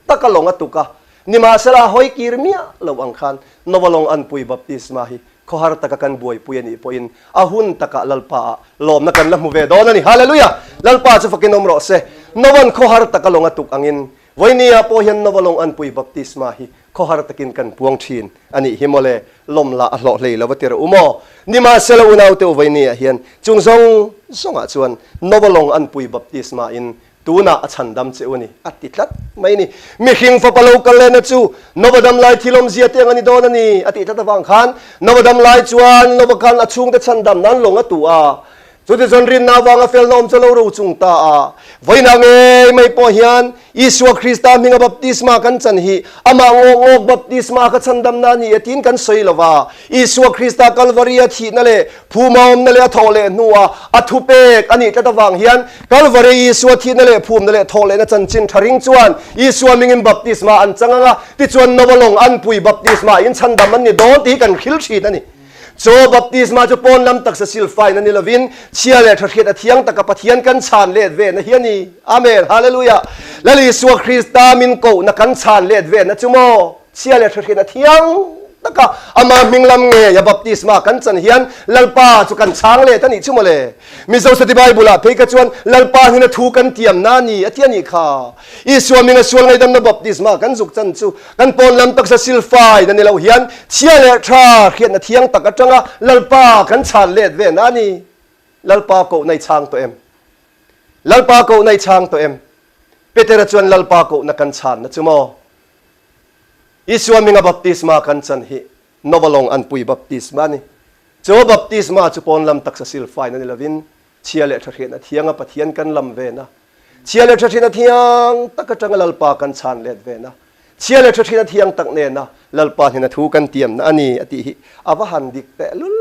taka lawng a tuk a, nimahsela a hawi kir miah lo ang khan Nova lawng anpui baptisma hi. Khawhar taka kan buaipui a nih pawhin a hun takah Lalpa-ah lawmna kan la hmu ve dawn a ni. Hallelujah! Lalpa chu fakin awm rawh se. Nova'n khawhar taka lawng a tuk angin Vawinia pawh hian Nova lawng anpui baptisma hi khawhar takin kan puang thin a nih hi mawle. Lawm lah a hlawh hlei lo va ti rawh u maw? Nimahsela unaute u Vawinia hian chung zawng zawngah chuan Nova lawng anpui baptisma in Tunah a chhandam che u a ni, a ti tlat mai a ni. Mihring fapa lo kal lehna chu Nova dam lai thil awmzia te ang a ni dawn a ni, a tih tlat avang khan Nova dam lai chuan Nova khan a chhungte chhandam nan lawng a tu a. Chutichuan rinna avanga felna awm chu a lo ro chung ta a. Vawiinah ngei mai pawh hian Isua Krista hminga baptisma kan chan hi amah ngawk ngawk baptisma kha chhandamna a ni e tiin kan sawi lo va. Isua Krista Kalvaria thihna leh phuma awmna leh a thawh leh hnua a thupek a nih tlat avang hian Kalvari Isua thihna leh phumna leh thawh lehna chanchin tha ring chuan Isua mingin baptisma an chang ang a, tichuan Nova lawng anpui baptisma in chhandam an ni dawn tih hi kan hrilh thin a ni. Chaw baptisma chu pawn lam taksa silfain a ni lovin chhia leh tha hriat a thiang taka Pathian kan chhan let ve na hi a ni. Amen. Hallelujah. Lal Isua Krista min kohna kan chhan let ve na chu maw? Chhia leh tha hriat a thiang taka ama hming lam ngei a baptisma kan chan hian Lalpa chu kan chhang let a nih chu mawle. Mizo Sati Bible ah phei kha chuan Lalpa hnena thu kan tiamna a ni a ti a nih kha. Isua hminga sual ngaihdamna baptisma kan zuk chan chu kan pawn lam taksa silfai na ni lo hian chhia leh tha hriatna thiang tak atanga Lalpa kan chhan let ve na a ni. Lalpa kohna i chhang tawh em? Lalpa kohna i chhang tawh em? Petera chuan Lalpa kohna kan chhanna chu maw? Isua hminga baptisma kan chan hi Nova lawng anpui baptisma a ni. Chu baptisma chu pawn lam taksa silfain a ni lovin chhia leh tha hriatna thianga Pathian kan lam vena, chhia leh tha hriatna thiang tak atanga Lalpa kan chhan let vena, chhia leh tha hriatna thiang tak nena Lalpa hnena thu kan tiamna a ni a tih hi a va han dik tehlul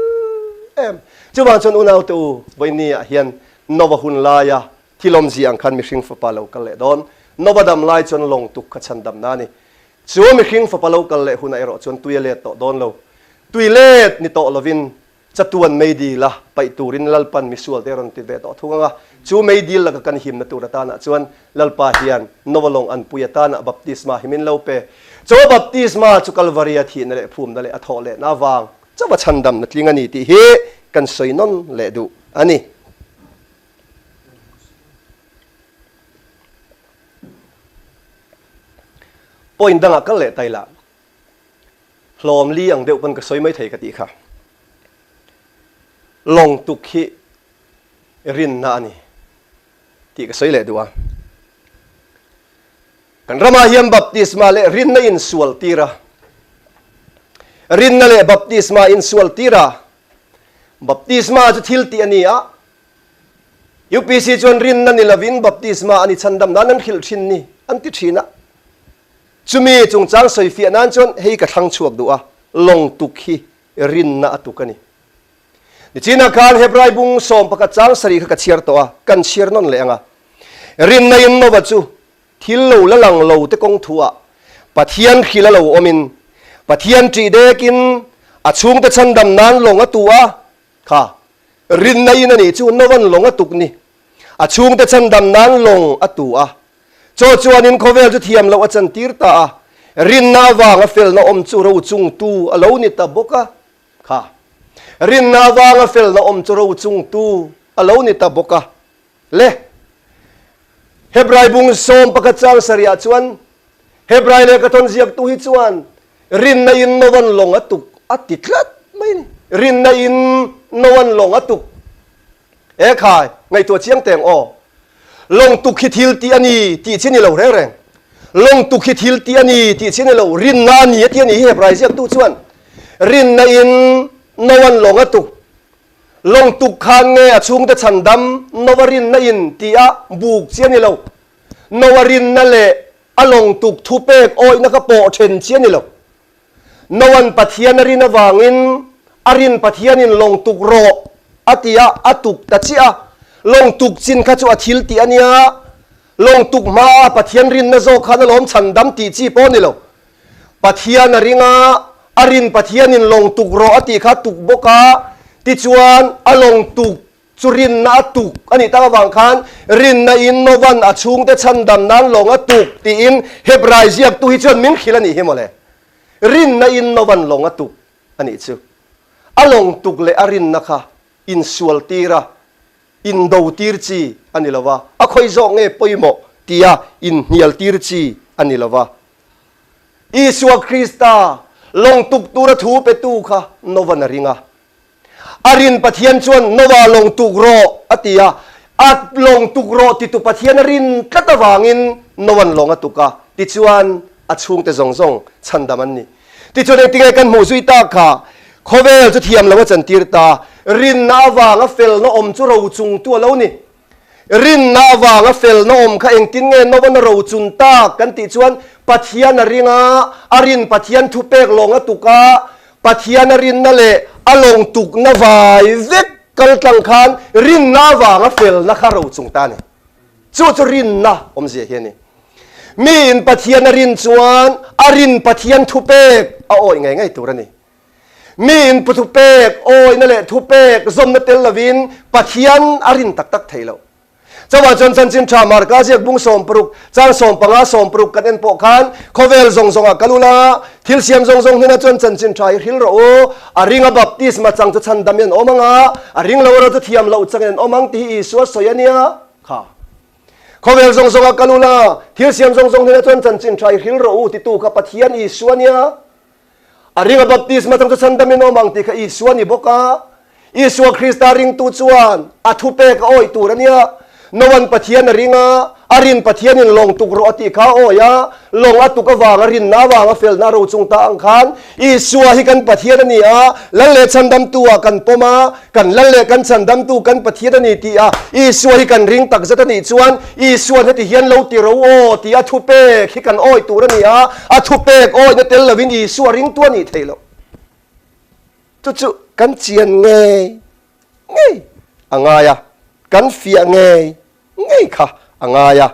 em. Chuvang chuan unaute u, vawinia hian Nova hun laia Thil awmzia ang khan mihring fapa lo kal leh dawn. Nova dam lai chuan lawng tuk kha chhandamna a ni. Chu mihring fapa lo kal leh hunah erawh chuan tui a let tawh dawn lo. Tui let ni tawh lovin chatuan meidil a paih turin Lalpan misual te rawn ti ve tawh thung ang a. Chu meidil laka kan himna tur atanah chuan Lalpa hian Nova lawng anpui atanah baptisma hi min lo pe. Chu baptisma chu Kalvaria thihna leh phumna leh a thawh lehna avang chauha chhandamna tling a ni tih hi kan sawi nawn leh duh a ni. Point dangah kal leh taila hlawm li ang deuh pawn ka sawi mai thei ka tih kha. Lawng tuk hi rinna a ni tih ka sawi leh duh a. Kan ramah hian baptisma leh rinna insual tir a, rinna leh baptisma insual tir a, Baptisma chu thil tih a ni a, UPC chuan rinna ni lovin baptisma a ni chhandam nan an hrilh thin ni an ti thin a. Chumi chungchang sawifiah nan chuan hei ka thlang chhuak duh a, lawng tuk hi rinna a tuk a ni. Nichinah khan Hebrai bung 11 chang sarih kha ka chhiar tawh a, kan chhiar nawn leh ang a. Rinna in Nova chu Thil lo la lang lo te kawng thu ah Pathian hrilh a lo awm in Pathian ṭih dek in a chhungte chhandam nan lawng a tu a kha rinna in a nih chu Novan lawng a tuk ni a chhungte chhandam nan lawng a tu a chaw chuan in khawvel chu thiam loh a chan tir ta a rinna avang a felna awm chu ro chung tu a lo ni ta bawk a kha rinna avang a felna awm chu ro chung tu a lo ni ta bawk a. Le Hebrai bung 11 chang sarihah chuan Hebrai lehkhathawn ziaktu hi chuan rinna in Novan lawng a tuk a ti tlat mai a ni. Rinna in Novan lawng a tuk. E khai, ngaihtuah chiang teng aw. Lawng tuk hi thil tih a ni tih chi ni lo reng reng. Lawng tuk hi thil tih a ni tih chi ni lo, rinna a ni a ti a ni hi Hebrai ziaktu chuan. Rinna in Novan lawng a tuk. Lawng tuk khan nge a chhungte chhandam Noa rinna in ti a buk chi a ni lo. Noa rinna leh a lawng tuk thupek awihna kha pawh then chi a ni lo. Noa'n Pathian a rin avangin a rin Pathianin lawng tuk rawh a ti a, a tuk ta chiah a. Lawng tuk chin kha chu a thil tih a nia. Lawng tuk hmaa Pathian rinna zawk khan alawm chhandam tih chi pawh a ni lo. Pathian a ring a, a rin Pathianin lawng tuk rawh a tih kha tuk bawk a, tichuan a lawng tuk chu rinna a tuk a nih tak avang khan rinna in Novan a chhungte chhandam nan lawng a tuk tiin Hebrai ziaktu hi chuan min hrilh a nih hi mawle. Rinna in Novan lawng a tuk a nih chu. A lawng tuk leh a rinna kha insual tir a, indo tir chi a ni lo va, a khawi zawk nge pawimawh tia inhnial tir chi a ni lo va. Isua Krista lawng tuk tura thu petu kha Nova'n a ring a. A rin Pathian chuan Nova lawng tuk rawh a ti a, a lawng tuk rawh titu Pathian a rin tlat avangin Nova'n lawng a tuk a, tichuan a chhungte zawng zawng chhandam an ni. Tichuan engtinge kan hmuh zui tak kha? Khawvel chu thiam lo a chantir ta, rinna avanga felna awm chu rochungtu a lo ni. Rinna avanga felna awm kha engtin nge Nova'n a rochun tak kan tih chuan Pathian a ring a, a rin Pathian thupek lawng a tuk a, Pathian a rinna leh a lawng tukna vai vek kal tlang khan rinna avanga felna kha rochung ta a ni. Chu chu rinna awmzia hi a ni. Miin Pathian a rin chuan a rin Pathian thupek a awih ngei ngei tur a ni. Miin thupek awihna leh thupek zawmna tel lovin Pathian a rin tak tak thei lo. Chuvang chuan chanchin tha Marka ziak bung 60, chang 15, 60 kan en pawh khan khawvel zawng zawngah kal ula, thil siam zawng zawng hnenah chuan chanchin tha hi hril rawh u, a ringa baptisma chang chu chhandam in an awm ang a, a ring lo erawh chu thiam loh changin an awm ang tih hi Isua sawi a nia kha. Khawvel zawng zawngah kal ula, thil siam zawng zawng hnenah chuan chanchin tha i hril rawh u titu kha Pathian Isua nia. A ringa baptisma chang chu chhandam in awm ang tih kha Isua ni bawk a. Isua Krista ringtu chuan a thupek a awih tur a nia. Noa'n Pathian a ring a, a rin Pathianin lawng tuk rawh a tih kha a awih a, lawng a tuk avanga rinna avanga felna a ro chung ta ang khan Isua hi kan Pathian a ni a, Lal leh Chhandamtu ah kan pawm a, kan Lal leh kan Chhandamtu kan Pathian a ni tih a Isua hi kan ring tak zet a nih chuan Isua'n heti hian lo ti ro aw tih a thupek hi kan awih tur a ni a, a thupek awihna tel lovin Isua ringtu a nih theih loh. Chu chu kan chian ngei ngei a ngai a, kan fiah ngei ngei kha a ngai a.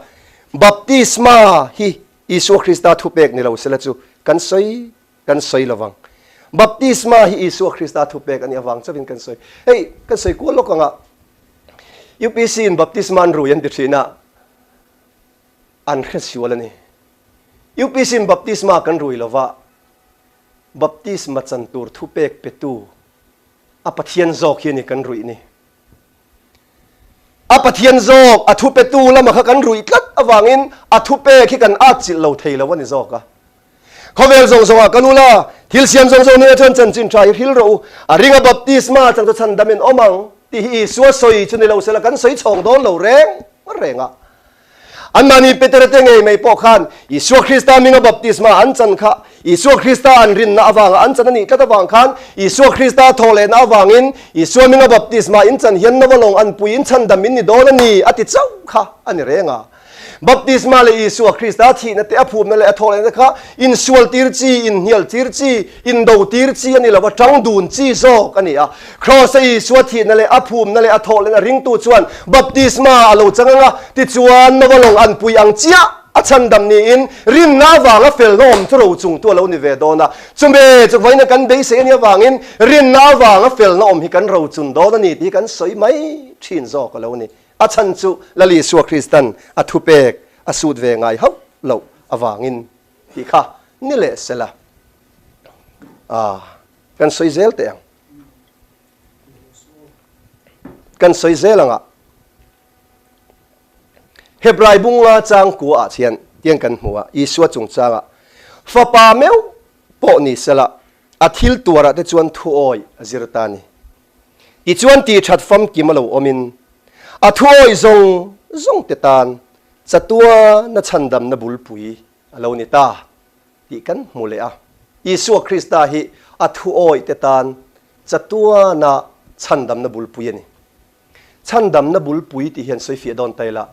Baptisma hi Isua Krista thupek ni lo sela chu kan sawi kan sawi lo vang. Baptisma hi Isua Krista thupek a nih avang chauhin kan sawi. Hei, kan sawi kual lawk ang a, UPC in baptisma an rui an ti thin a, an hre sual a ni. UPC in baptisma kan rui lo va, baptisma chan tur thupek petu A Pathian zawk hi a ni kan ruih ni. A Pathian zawk, a thupetu lama kha kan ruih tlat avangin a thupek hi kan atchilh lo thei lo a ni zawk a. Khawvel zawng zawngah kan ul a, thil siam zawng zawng hnenah chuan chanchin tha hi hril rawh u, a ringa baptisma chang chu chhandam in awm ang tih hi Isua sawi chu ni lo sela kan sawi chhawng dawn lo reng reng a. Anmahni Petera te ngei mai pawh khan Isua Krista hminga baptisma an chan kha Isua Krista an rinna avanga an chan a nih tlat avang khan Isua Krista thawhlehna avangin Isua hminga baptisma in chan hian nova lawng an pui in chhandam in ni dawn a ni a ti chauh kha a ni reng a. Baptisma leh Isua Krista thihna te a phumna leh a thawhlehna kha insual tir chi, inhnial tir chi, indo tir chi a ni lo a, tang dun chi zawk a ni a. Kraws-a Isua thihna leh a phumna leh a thawhlehna ringtu chuan baptisma a lo chang ang a, tichuan Nova lawng an pui ang chiah a chhandam niin rinna avanga felna awm chu rochungtu a lo ni ve dawn a. Chume chu vawiin kan beisei a nih avangin rinna avanga felna awm hi kan rochun dawn a ni tih hi kan sawi mai thin zawk a lo ni. A chhan chu Lal Isua Kristan a thupek a sut ve ngai hauh loh avangin tih kha ni leh sela a kan sawi zel teh ang. Kan sawi zel anga Hebrai bunga chang kua ah hian tiang kan hmu a, Isua chungchanga fapa meuh pawh ni sela a thil tuarah te chuan thuawi a zir ta a ni. Tichuan tih that famkim a lo awmin a thuawi zawng zawng te tan chatuana chhandamna bulpui a lo ni ta. tih kan hmu leh a. Isua Krista hi a thuawih te tan chatuana chhandamna bulpui a ni. Chhandamna bulpui tih hian sawi fiah dawn ta ila,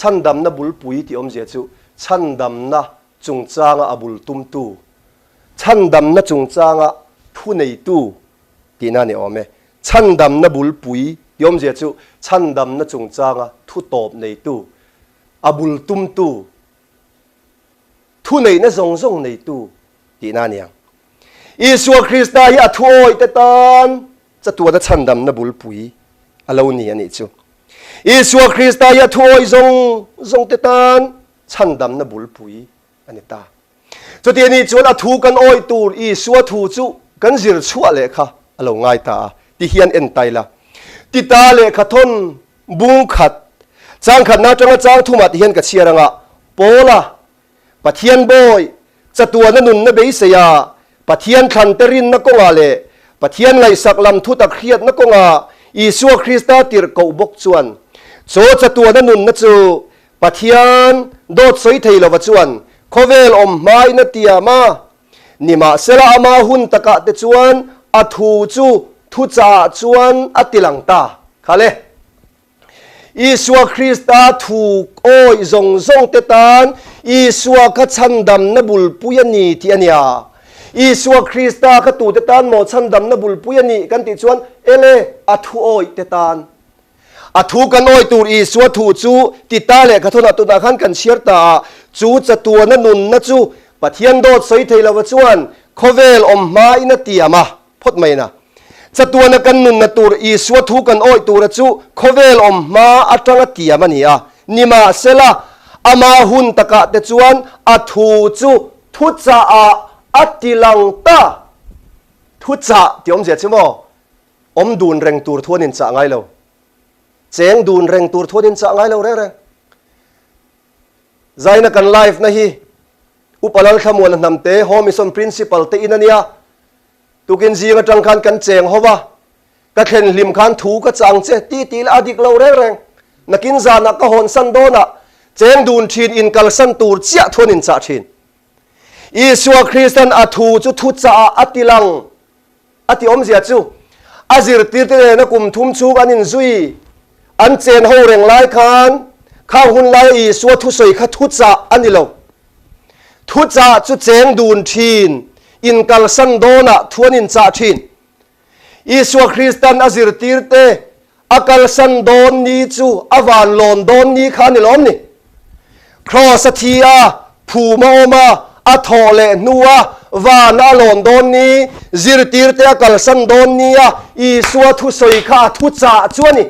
chhandamna bulpui tih awmzia chu chhandamna chungchanga a bul tumtu, chhandamna chungchanga thuneitu tihna a ni awm e. Chhandamna bulpui tih awmzia chu chhandamna chungchanga thu tawp neitu, a bul tumtu, Thuneihna zawng zawng neitu tihna a ni ang. Isua Krista hi a thuawihte tan chatuana chhandamna bulpui a lo ni a nih chu. Isua Krista hi a thuawih zawng zawngte tan chhandamna bulpui a ni ta. Chuti a nih chuan a thu kan awih tur Isua thu chu kan zir chhuah leh kha. a lo ngai ta a, ti hian en ta ila. Tita lehkha thawn bung khat, chang khatna atanga chang thumah ti hian ka chhiar anga, Paula, Pathian bawi, chatuana nunna beisei a, Pathian thlante rinna kawngah leh Pathian ngaihsak lam thutak hriatna kawngah Isua Krista tirhkoh bawk chuan, Chaw chatuana nunna chu Pathian dawt sawi thei lova chuan khawvel awm hmain a tiam a, nimahsela ama hun takah te chuan a thu chu thuchah chuan a tilang ta. Khale. Isua Krista thu awih zawng zawng te tan Isua kha chhandamna bulpui a ni tih a nia. Isua Krista kha tute tan maw chhandamna bulpui a nih kan tih chuan ele a thu awih te tan. A thu kan awih tur Isua thu chu Tita lehkha thawnah tunah khan kan chhiar ta a, chu chatuana nunna chu Pathian dawt sawi thei lova chuan khawvel awm hmain a tiam a phawt mai na. Chatuana kan nunna tur Isua thu kan awih tura chu khawvel awm hma atanga tiam a ni a, nimahsela ama hun takah te chuan a thu chu thuchah ah a ti lang ta. Thuchah tih awmzia chu maw? Awm dun reng tur thu an inchah ngai lo. Cheng dun reng tur thu an inchah ngai lo reng reng. Zaina kan live na hi Upa Lalthlamuana Hnamte Home Mission Principal te in a nia. Tukin zing atang khan kan cheng ho va, ka thlen hlim khan thu ka chang che ti ti la a dik lo reng reng. Nakin zanah ka hawnsan dawnah cheng dun thin in kalsan tur chiah thu an inchah thin. Isua Kristan a thu chu thuchah ah a ti lang. A ti awmzia chu, a zirtirte nena kum thum chhung an inzui, an chen ho reng lai khan, khang hun laia Isua thusawi kha thuchah a ni lo. Thuchah chu cheng dun thin, inkalsan dawnah thu an inchah thin. Isua Kristan a zirtirte A kalsan dawn ni chu a van lawn dawn ni kha a ni lawm ni? Kraws a thi a, phum a awm a, a thawh leh hnu a, van a lawn dawn ni, zirtirte a kalsan dawn ni a, Isua thusawi kha a thuchah chu a ni.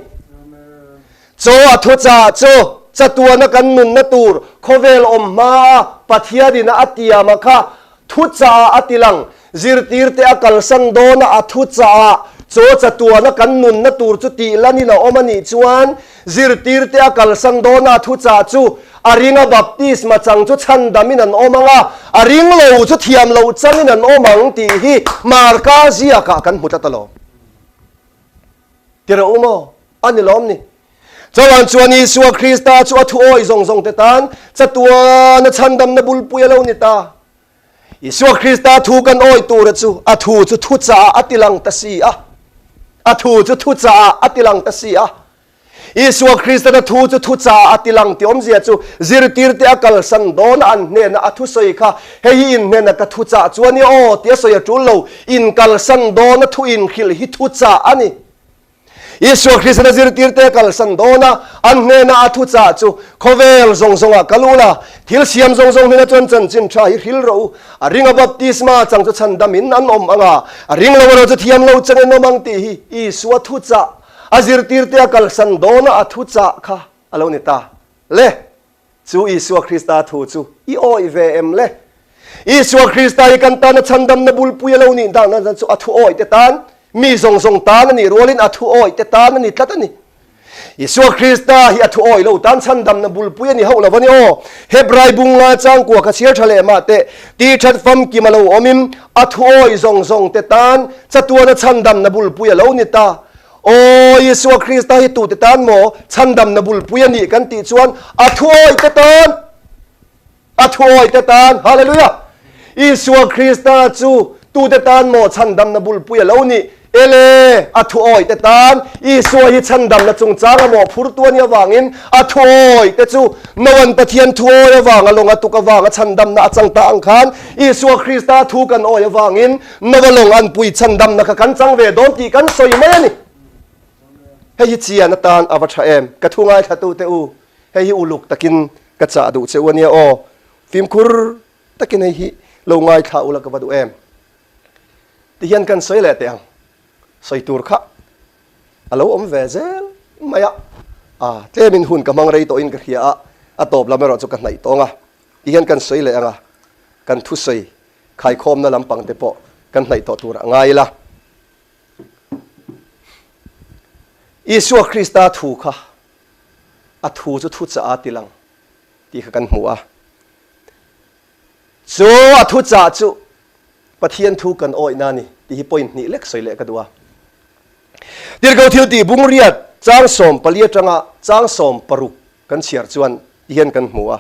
Chaw a thuchah chu chatuana kan nunna tur khawvel awm hmaa Pathianin a tiam a kha Thuchah a ti lang, zirtirte a kalsan dawn a, a thuchah chaw chatuana kan nunna tur chu tih lanin a awm a nih chuan, zirtirte a kalsan dawn a, a thuchah chu a ringa baptisma chang chu chhandamin an awm ang a, a ring lo chu thiam loh changin an awm ang tih hi Marka ziakah kan hmu tlat alawm. Ti rawh u maw? A ni lawm ni. Chauhan chuan Isua Krista chu a thu awih zawng zawng te tan chatuana chhandamna bulpui a lo ni ta. Isua Krista thu kan awih tura chu a thu chu thuchah a ti lang ta si a. A thu chu thuchah a ti lang ta si a. Isua Kristan a thu chu thuchah a ti lang tih awmzia chu zirtirte a kalsan dawn a an hnena a thusawi kha hei hi in hnena ka thuchah chuan i aw tih a sawi a tul lo. In kalsan dawn a thu inhrilh hi thuchah a ni. Isua Kristan a zirtirte a kalsan dawn a, an hnena a thuchah chu, Khawvel zawng zawngah kal u la, thil siam zawng zawng hnena chuan chanchin tha hi hril rawh u. A ringa baptisma chang chu chhandamin an awm ang a, a ring lo erawh chu thiam lo changin awm ang tih hi Isua thuchah, a zirtirte a kalsan dawn a a thuchah kha a lo ni ta. Le! Chu Isua Krista thu chu i awih ve em le? Isua Krista hi kan tana chhandamna bulpui a lo nih dan dan chu a thu awih te tan, mi zawng zawng tan a nih rualin a thu awih te tan a ni tlat a ni. Isua Krista hi a thu awih lo tan chhandamna bulpui a ni hauh lo a ni aw. Hebrai bunga changkua kha chhiar tha leh mah teh, ti that famkim a lo awmin a thu awih zawng zawng te tan chatuana chhandamna bulpui a lo ni ta. Aw Isua Krista hi tute tan maw chhandamna bulpui a nih kan tih chuan a thuawih te tan, a thuawih te tan, Hallelujah! Isua Krista chu tute tan maw chhandamna bulpui a lo nih? Ele, a thuawih te tan, Isua hi chhandamna chungchang a mawhphurtu a nih avangin a thuawih te chu Noan Pathian thuawi avanga lawng a tuk avanga chhandamna a chang ta ang khan Isua Krista thu kan awi avangin Nova lawng an pui chhandamna kha kan chang ve dawn tih kan sawi mai a ni. Hei hi chian atan a va tha em? Ka thu ngaithlatute u, hei hi uluk takin ka chah duh che u a nia aw. Fimkhur takin hei hi lo ngaithla ula ka va duh em? Tihian kan sawi leh teh ang. Sawi tur kha a lo awm ve zel mai a. A, tlemin hun ka hmang rei tawhin ka hria a, a tawp lam erawh chu ka hnaih tawng a. Tihian kan sawi leh ang a, kan thusawi Khaikhawmna lampang te pawh kan hnaih tawh tur a ngai ila. Isua Krista thu kha a thu chu thuchah a ti lang tih kha kan hmu a. Chu a thuchah chu Pathian thu kan awihna a ni tih hi point hnih lek sawi leh ka duh a. Tirhkoh thil tih bungriat chang 14 atanga chang 16 kan chhiar chuan ti hian kan hmu a.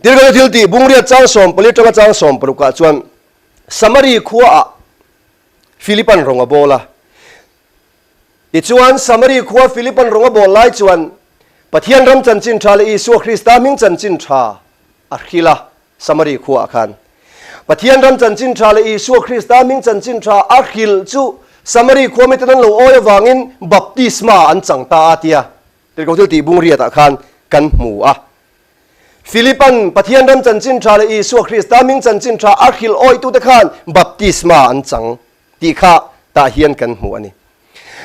Tirhkoh thil tih bungriat chang 14 atanga chang 16 ah chuan Samari khuaah Philipan rawng a bawl a. Tichuan, Samari khua Philipan rawng a bawl lai chuan Pathian ram chanchin tha leh Isua Krista hming chanchin tha a hril a, Samari khuaah khan. Pathian ram chanchin tha leh Isua Krista hming chanchin tha a hril chu Samari khua miten an lo awi avangin baptisma an chang ta a tia Tirhkoh thil tih bung riatah khan kan hmu a. Philipan Pathian ram chanchin tha leh Isua Krista hming chanchin tha a hrilh awitute khan baptisma an chang tih kha tah hian kan hmu a ni.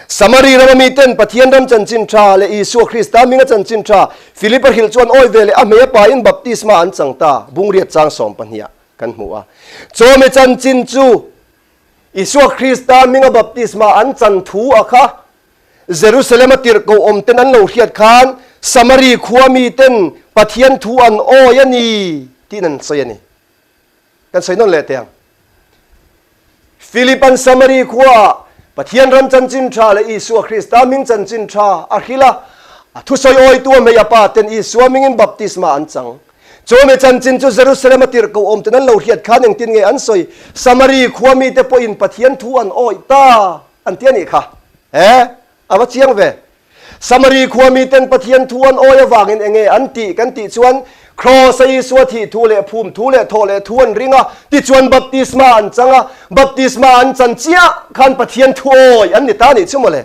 Samari rama miten Pathian ram chanchin tha leh Isua Krista hminga chanchin tha Philip a hrilh chuan awi ve leh a hmei a pain baptisma an chang ta bungriat chang 12 ah kan hmu a. Chawmi chanchin chu Isua Krista hminga baptisma an chan thu a kha Jerusalem a tirhkoh awm ten an lo hriat khan Samari khua miten Pathian thu an awi a ni tiin an sawi a ni. Kan sawi nawn leh teh ang. Philipan Samari khuaah Pathian ram chanchin tha leh Isua Krista hming chanchin tha a hrilh a, a thusawi awitu a hmei a pa ten Isua hmingin baptisma an chang. Chumi chanchin chu Jerusalem a tirhkoh awm ten an lo hriat khan engtin nge an sawi? Samari khua mite pawhin Pathian thu an awih ta an ti a nih kha. He, a va chiang ve. Samari khua miten Pathian thu an awi avangin enge an tih kan tih chuan Kraws a Isua thih thu leh phum thu leh thawh leh thu an ring a, tichuan baptisma an chang a, baptisma an chan chiah khan Pathian thu awi an ni ta nih chu mawle.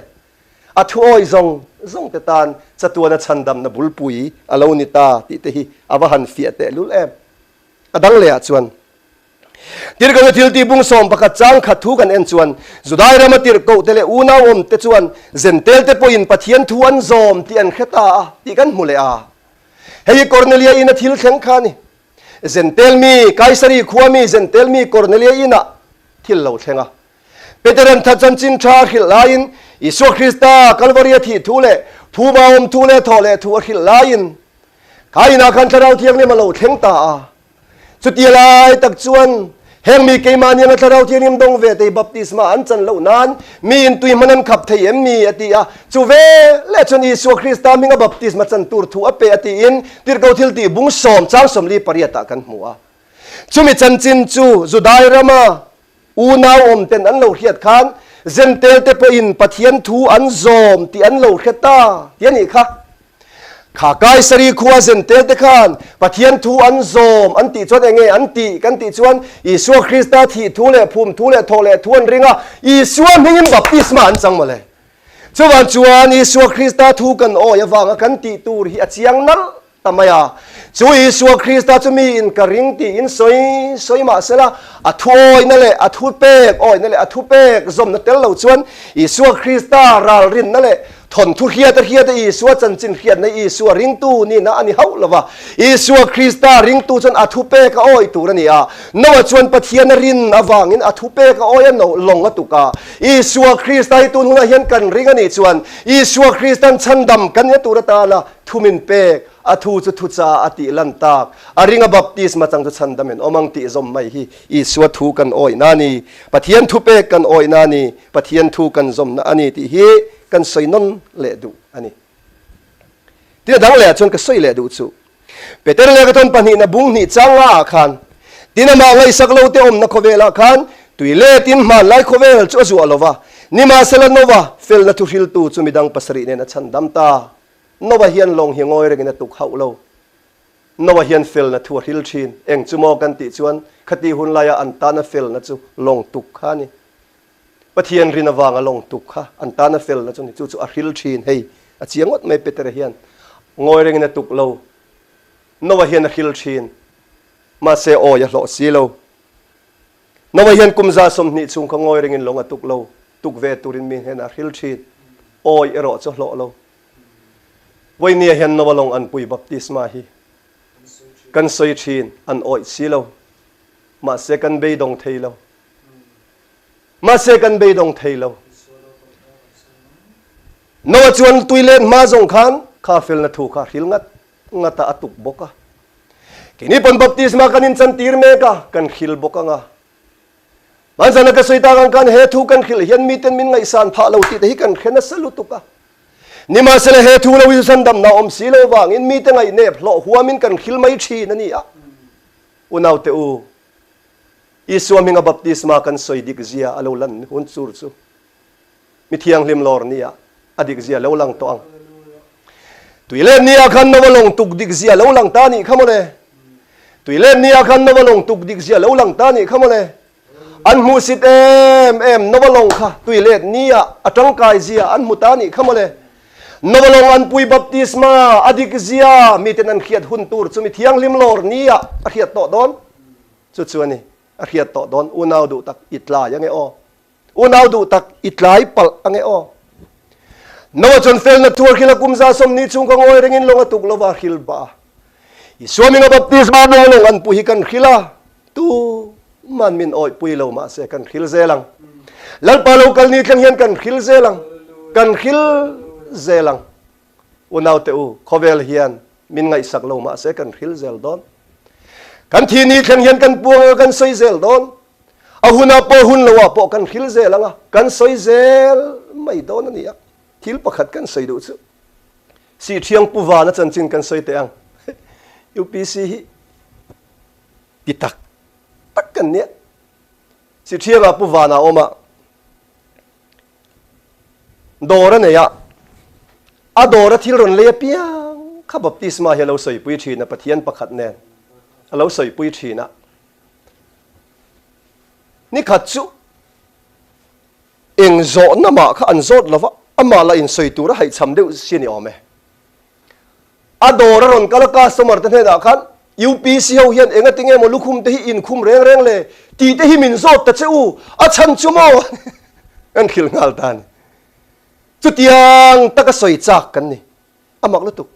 A thu awi zawng zawng te tan chatuana chhandamna bulpui a lo ni ta tih te hi a va han fiah tehlul em. A dang lehah chuan Tirhkohna thil tih bung 11 chang khat thu kan en chuan Judai rama tirhkohte leh unau awmte chuan Zentelte pawhin Pathian thu an zawm tih an hre ta a tih kan hmu leh a. Hei hi Kornelia ina thil thleng kha a ni. Zentel mi, Kaisari khua mi Zentel mi Kornelia inah thil lo thleng a. Peteran that chanchin tha a hrilh laiin Isua Krista Kalvaria thih thu leh phuba awm thu leh thawh leh thu a hrilh laiin kha inah khan Thlarau Thianghlim a lo thleng ta a. Chutia lai tak chuan heng mi keimahni anga Thlarau Thianghlim dawng ve tei baptisma an chan loh nan mi in tui hman an khap thei em ni? a ti a. Chu ve leh chuan Isua Krista hminga baptisma chan tur thu a pe a tiin Tirhkoh thiltih bung sawm chang 48 ah kan hmu a. Chumi chanchin chu Judai rama Unau awmten an lo hriat khan Zentelte pawhin Pathian thu an zawm tih an lo hre ta ti a nih kha. Kha Kaisari khua Zentelte khan Pathian thu an zawm an tih chuan enge an tih kan tih chuan Isua Krista thih thu leh phum thu leh thawh leh thu an ring a, Isua hmingin baptisma an chang mawle. Chuvang chuan Isua Krista thu kan awi avanga kan tih tur hi a chiang nalh ta mai a. Chu Isua Krista chu miin ka ring tiin sawi sawi mah sela, a thu awihna leh a thu pek awihna leh a thu pek zawmna tel lo chuan Isua Krista ralrinna leh thawnthu hriata hriata Isua chanchin hriatna Isua ringtu nihna a ni hauh lo va. Isua Krista ringtu chuan a thu pek a awih tur a ni a. Noah chuan Pathian a rin avangin a thu pek a awih a no lawng a tuk a. Isua Krista hi tun hunah hian kan ring a nih chuan Isua Kristan chhandam kan nia tur atana Thu min pek, a thu chu thucha a tih lan tak, a ringa baptisma chang chu chhandam in awm ang tih zawm mai hi Isua thu kan awihna a ni, Pathian thu pek kan awihna a ni, Pathian thu kan zawmna a ni tih hi kan sawi nawn leh duh a ni. Tin a dang lehah chuan ka sawi leh duh chu Peter leh ka tawn pahnihna bung hnih chang nga ah khan tin amah ngaihsak lo te awmna khawvelah khan tui letin hmanlai khawvel chu a zuah lo va, nimahsela Nova felna thuhriltu chu midang pasarih nen a chhandam ta. Noah hian lawng hi ngawi rengin a tuk hauh lo. Noah hian felna thu a hril thin. Eng chu maw kan tih chuan khati hun laia an tana felna chu lawng tuk kha a ni. Pathian rin avanga lawng tuk kha an tana felna chu ni. Chu chu a hril thin. Hei a chiang ngawt mai Petera hian ngawi rengin a tuk lo. Noah hian a hril thin. Mahse awi a hlawh si lo. Noah hian kum 120 chhung kha ngawi rengin lawng a tuk lo. Tuk ve turin mi hnenah a hril thin. Awi erawh chu a hlawh lo. Vawinia hian Noah lawng an pui baptisma hi kan sawi thin, an awih si lo. Mahse kan beidawng thei lo. Mahse kan beidawng thei lo. Noah chuan tui let hma zawng khan kha felna thu kha a hril ngat ngat a, a tuk bawk a. Keini pawn baptisma kan inchantir mek a, kan hril bawk ang a. Hmanzana ka sawi tak ang khan he thu kan hrilh hian miten min ngaihsan phah lo tih te hi kan hre nasa lutuk a. Nimahsela he thu lo hi chu chhandamna awm si lo vangin mite ngaihnep hlawh huamin kan hril mai thin a ni a. Unaute u, Isua hminga baptisma kan sawi dik zia a lo lan hun chur chu mi thianghlim lawr nia a dik zia lo lang tawh ang. Tui let nia khan Noa lawng tuk dik zia lo lang ta nih kha mawle. Tui let nia khan Noa lawng tuk dik zia lo lang ta nih kha mawle. An hmuhsit em em Noa lawng kha tui let nia a tangkai zia an hmu ta nih kha mawle. Noa lawng an pui baptisma a dik zia miten an hriat hun tur chu mi thianghlim lawr nia a hriat tawh dawn. Chu chu a ni, a hriat tawh dawn unau duh tak i tlai ange aw. Unau duh tak i tlai palh ange aw. Noah chuan felna thuar hril a kum za sawmni chhung kha ngawi rengin lawng a tuk lova hril bah a. Isua minga baptisma Noah lawng an pu hi kan hril a, tu man min awihpui lo mahse kan hril zel ang. Lalpa lo kal ni thleng hian kan hril zel ang, kan hril zel ang. Unaute u, khawvel hian min ngaihsak lo mahse kan hril zel dawn. Kan thi ni thleng hian kan puang anga kan sawi zel dawn. A hunah pawh hun loah pawh kan hril zel anga kan sawi zel mai dawn a ni a. Thil pakhat kan sawi duh chu Sihthiang Pu Vana chanchin kan sawi teh ang. UPC hi ti tak tak kan nia. Sihthiangah Pu Vana a awm a. Dawr a nei a, a dawra thil rawn lei apiang kha baptisma hi a lo sawipui thin a, Pathian pakhat nen a lo sawipui thin a. Nikhat chu eng zawhna mah kha an zawt lo va, amah lah insawi tur a haihchham deuh si a ni awm e. A dawr a rawn kal a, customer te hnenah khan UPC ho hian enga tinge maw lukhum te hi inkhum reng reng le tih te hi min zawt ta che u, a chhan chu maw kan hrilh nghal ta a ni. Chutiang taka sawi chak kan ni, a mak lutuk.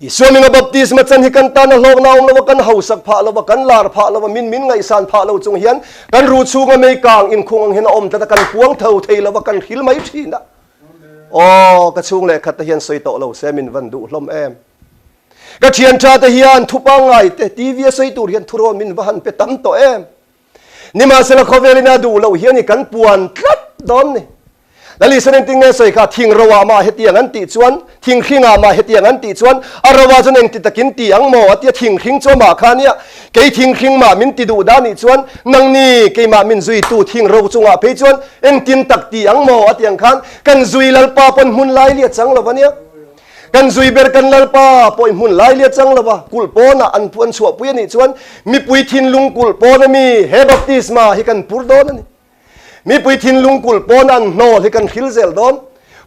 Isua minga baptisma chan hi kan tan a hlawkna a awm lo a, kan hausak phah lo a, kan lar phah lo a, min min ngaihsan phah lo chung hian kan ru chhunga mei kang inkhung ang hian a awm tlat a, kan puang tho thei lo a, kan hrilh mai thin a. Aw, ka chhung leh khat te hian sawi tawh lo se min van duh hlawm em. Ka thian tha te hian thu pangngai te TV a sawi tur hian thurawn min va han pe tam tawh em. Nimahsela khawvel in a duh loh hian i kan puan tlat dawn ni. Lalisana engtin nge sawi kha thing ro ah mah hetiang an tih chuan, thing hring ah mah hetiang an tih chuan a ro ah chuan engti takin ti ang maw a tia thing hring chu amah kha nia kei thing hring mah min ti duh dah nih chuan nangni keimah min zuitu thing ro chungah phei chuan Engtin tak ti ang maw? A ti ang khan kan zui Lalpa pawn hmun lai li a chang lo a nia. Kan zui ber kan Lalpa pawh hmun lai li a chang lo a, kulh pawnah an an chhuahpui a nih chuan mipui thinlung kulh pawn a mi he baptisma hi kan pur dawn a ni. Mipui thinlung kulh pawn an hnawl hi kan hril zel dawn.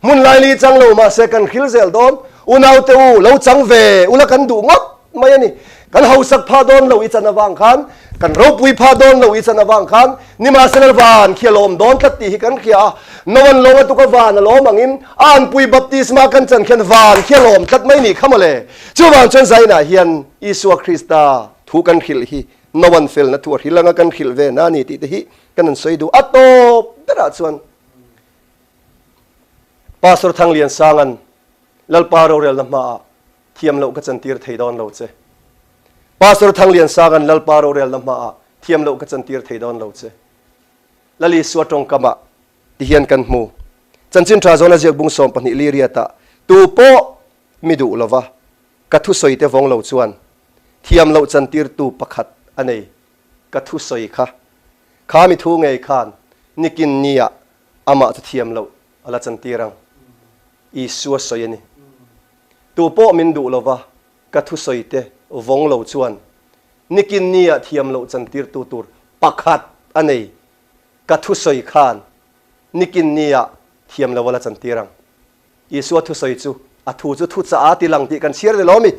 Hmun lai li chang lo mahse kan hril zel dawn. Unaute u, lo chang ve ula kan duh ngawt mai a ni. Kan hausak pha dawn lo i chan avang khan, kan ropui pha dawn lo i chan avang khan, nimahsela van khi a lawm dawn tlat tih hi kan hria a. Noan lawng a tuk a van a lawm angin a anpui baptisma kan chan khian van khi a lawm tlat mai ni kha mawle. Chuvang chuan Zainah hian Isua Krista thu kan hrilh hi Noan felna thu a hrilh anga kan hrilh ve na a ni tih te hi kan han sawi duh a tawp berah chuan Pastor Thangliansanga'n Lalpa rorelna hmaah thiam loh ka chantir thei dawn lo che. Pastor Thangliansanga'n Lalpa rorelna hmaah thiam loh ka chantir thei dawn lo che. Lal Isua tawngkamah ti hian kan hmu. Chanchin tha zawn a ziak bung 12 li riatah tu pawh mi duh lova ka thusawi te vawng lo chuan thiam loh chantirtu pakhat a nei ka thusawi kha kha mi thu ngei khan nikin niah amah chu thiam loh a la chantir ang. Isua sawi a ni. Tu pawh min duh lova ka thusawi te vawng lo chuan nikin nia thiam loh chantirtu tur pakhat a nei ka thusawi khan nikin nia thiam lo a la chantir ang. Isua thusawi chu a thu chu thuchah a ti lang tih kan chhiar ni lo mi?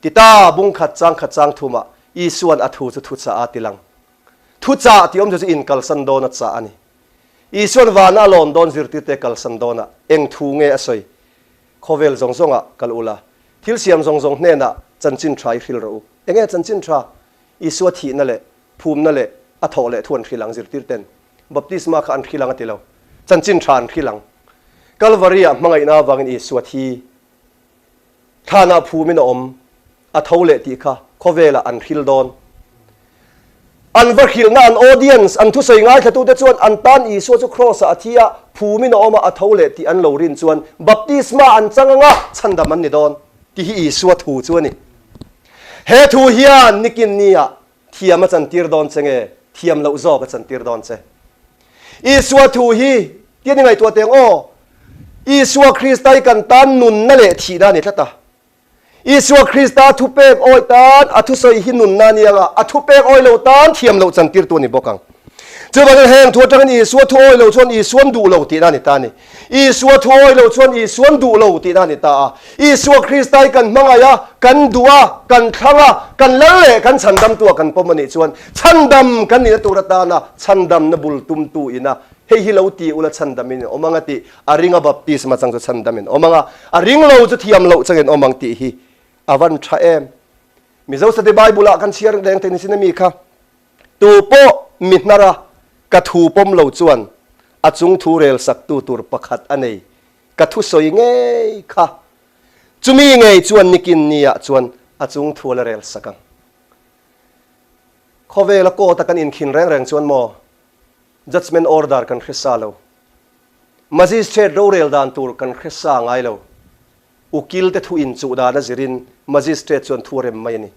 Tita bungkhat changkhat chang thumah Isua'n a thu chu thuchah a ti lang. Thuchah tih awmzia chu inkalsan dawn a chah a ni. Isua'n vana a lawn dawn zirtirte kalsan dawnah eng thu nge a sawi? Khawvel zawng zawngah kal ula, thil siam zawng zawng hnenah chanchin tha i hrilh rawh u. Eng nge chanchin tha? Isua thihna leh phumna leh a thawh leh thu an hrilh ang zirtirten. Baptisma kha an hrilh ang a ti lo. Chanchin tha an hrilh ang. Kalvari-ah hmangaihna avangin Isua thi thlanah phumin a awm, a tho leh tih kha khawvelah an hril dawn. An va hrilhna an audience, an thusawi ngaithlatute chuan an tan Isua chu kraws-ah a thi a, phumin a awm a, a tho leh tih an lo rin chuan baptisma an chang anga chhandam an ni dawn tih hi Isua thu chu a ni. He thu hian nikin nia Thiam a chantir dawn che nge thiam loh zawk a chantir dawn che? Isua thu hi tian i ngaihtuah teng aw. Isua Krista hi kan tan nunna leh thihna a ni tlat a. Isua Krista thupek awi tan a thusawi hi nunna a ni ang a, a thupek awi lo tan thiam loh chantirtu a ni bawk ang. Chuvangin heng thu atangin Isua thu awi lo chuan Isuan duh lo tihna a ni ta a ni. Isua thu awi lo chuan Isuan duh lo tihna a ni ta a. Isua Krista hi kan hmangaih a, kan duh a, kan thlang a, kan lal leh kan chhandamtu ah kan pawm a nih chuan chhandam kan nihna tur atana chhandamna bul tumtu ina hei hi lo ti ula chhandamin in awm ang a tih, a ringa baptisma chang chu chhandamin awm ang a, a ring lo chu thiam loh changin awm ang tih hi a van tha em. Mizo Sate Bible ah kan chhiar reng thei nisin ami kha. Tu pawh mi hnara ka thu pawm lo chuan a chung thu rel saktu tur pakhat a nei. Ka thusawi ngei kha. Chumi ngei chuan nikin niah chuan a chung thu a la rel sak ang. Khawvela court a kan inkhin reng reng chuan maw judgement order kan hre sa lo. Magistrate rorel dan tur kan hre sa ngai lo. Ukil te thu inchuh dan a zirin magistrate chuan thu a rem mai a ni.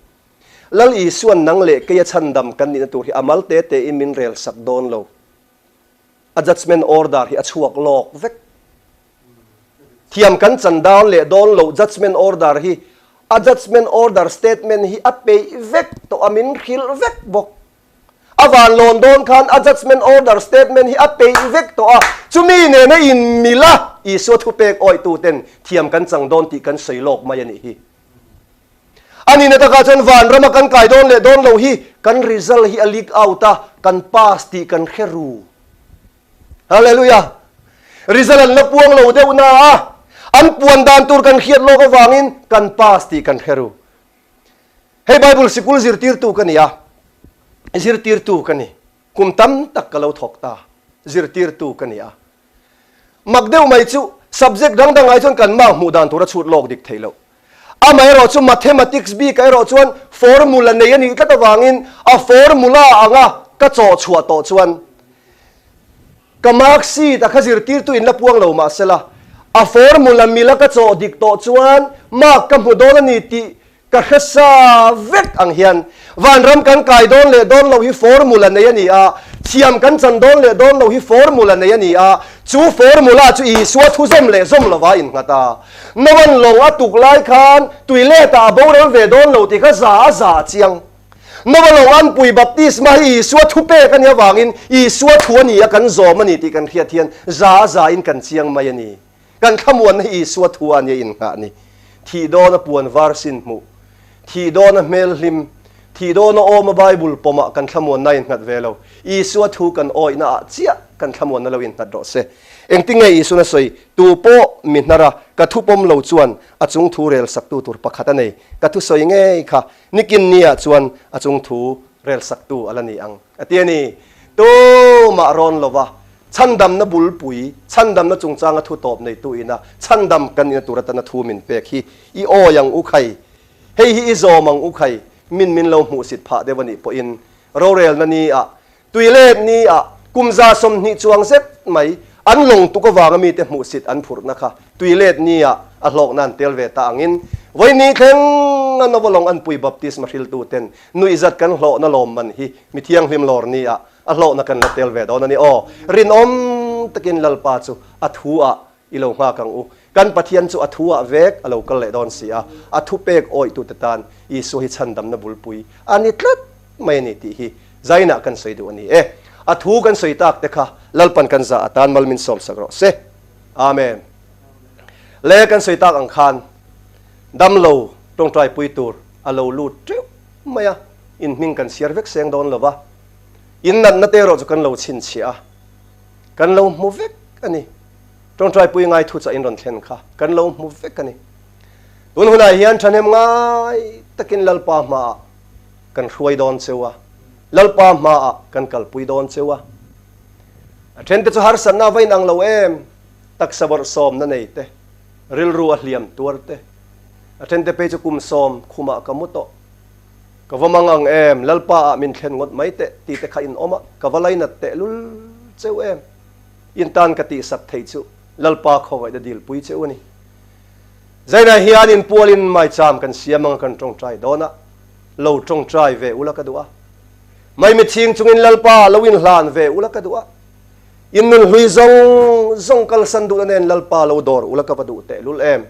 Lal Isuan nang leh keia chhandam kan nihna tur hi a mal te tein min rel sak dawn lo. A judgement order hi a chhuak lawk vek. Thiam kan chan dawn leh dawn loh judgement order hi a judgement order statement hi a peih vek tawh a min hrilh vek bawk. A van lawn dawn khan a judgement order statement hi a peih vek tawh a, chumi nena inmil a Isua thupek awihtuten thiam kan chang dawn tih kan sawi lawk mai a nih hi. A nihna takah chuan vanrama kan kai dawn leh dawn lo hi kan result hi a leak out a, kan pass tih kan hre ru. Hallelujah! Result an la puang lo deuh na a, an puan dan tur kan hriat lawk avangin kan pass tih kan hre ru. Hei Bible sikul zirtirtu ka ni a, zirtirtu ka ni. Kum tam tak ka lo thawk ta, zirtirtu ka ni a. Mak deuh mai chu subject dang dang ai chuan kan mark hmuh dan tur a chhut lawk dik theih loh. Amaherawh chu mathematics bikah erawh chuan formula nei a nih tlat avangin a formula anga ka chawh chhuah tawh chuan ka mark sheet a kha zirtirtu in la puang lo mahsela a formula mila ka chawh dik tawh chuan mark ka hmu dawn a ni tih Ka hre sa vek ang hian vanram kan kai dawn leh dawn lo hi formula nei a ni a, thiam kan chan dawn leh dawn lo hi formula nei a ni a, chu formula chu Isua thu zawm leh zawm lova a innghat a. Noan lawng a tuk lai khan tui letah a boral ve dawn lo tih kha za a za a chiang. Noa lawng an pui baptisma hi Isua thupek a nih avangin Isua thu a ni a kan zawm a ni tih kan hriat hian za a za in kan chiang mai a ni. Kan thlamuanna hi Isua thu a nia innghah ni. Thih dawna puan var sin hmuh, thih dawna hmel hlim, thih dawna awma Bible pawmah kan thlamuanna a innghat ve lo. Isua thu kan awihna ah chiah kan thlamuanna lo innghat rawh se. Engtinge Isuan a sawi, Tu pawh mi hnar a, ka thu pawm lo chuan a chung thu rel saktu tur pakhat a nei. Ka thu sawi ngei kha nikin nia chuan a chung thu rel saktu a la ni ang a ti a ni. Tumah rawn lova Chhandamna bulpui, chhandamna chungchanga thu tawp neitu ina chhandam kan ina tur atana thu min pek hi i awi ang u khai, hei hi i zawm ang u khai, min min lo hmuhsit phah deuh a nih pawhin rorelna ni ah, tuilet ni ah kum 120 chuang zet mai an lawng tuk avanga mite hmuhsit an phurhna kha tuilet ni ah a hlawkna an tel ve ta angin vawiini thleng a Nova lawng anpui baptisma hriltu ten nuihzat kan hlawhna lawmman hi mi thianghlim lawr ni ah A hlawhna kan la tel ve dawn a ni aw. Rinawm takin Lalpa chu a thu ah i lo nghak ang u. Kan Pathian chu a thu ah vek a lo kal leh dawn si a. A thupek awihtute tan Isua hi chhandamna bulpui a ni tlat mai a ni tih hi zainah kan sawi duh a ni e. A thu kan sawi tak te kha Lalpan kan zah atan mal min sawmsak rawh se. Amen. Le kan sawi tak ang khan damlo tawngtaipui tur a lo lut teuh mai a, in hming kan chhiar vek seng dawn lo va. In natna te erawh chu kan lo chhinchhiah a, kan lo hmu vek a ni. Tawngtaipui ngai thu chah in rawn thlen kha kan lo hmu vek a ni. Tun hunah hian thahnem ngai takin Lalpa hmaah kan hruai dawn cheu a, Lalpa hmaah kan kalpui dawn cheu a. A thente chu harsatna a va inang lo em? Taksa bawrhsawmna nei te, rilru a hliam tuar te, a thente phei chu kum sawm khumah ka mu tawh. Ka va mang ang em, Lalpa ah min thlen ngawt mai teh tih te kha in awm a, ka va lainat teh lul cheu em. In tan ka tihsak theih chu Lalpa khawngaihna dilpui cheu a ni. Zainah hian in pualin maicham kan siam anga kan tawngtai dawn a, lo tawngtai ve ula ka duh a. Maimichhing chungin Lalpa lo inhlan ve ula ka duh a. In nun hlui zawng zawng kalsan duhna nen Lalpa lo dawr ula ka va duh tehlul em.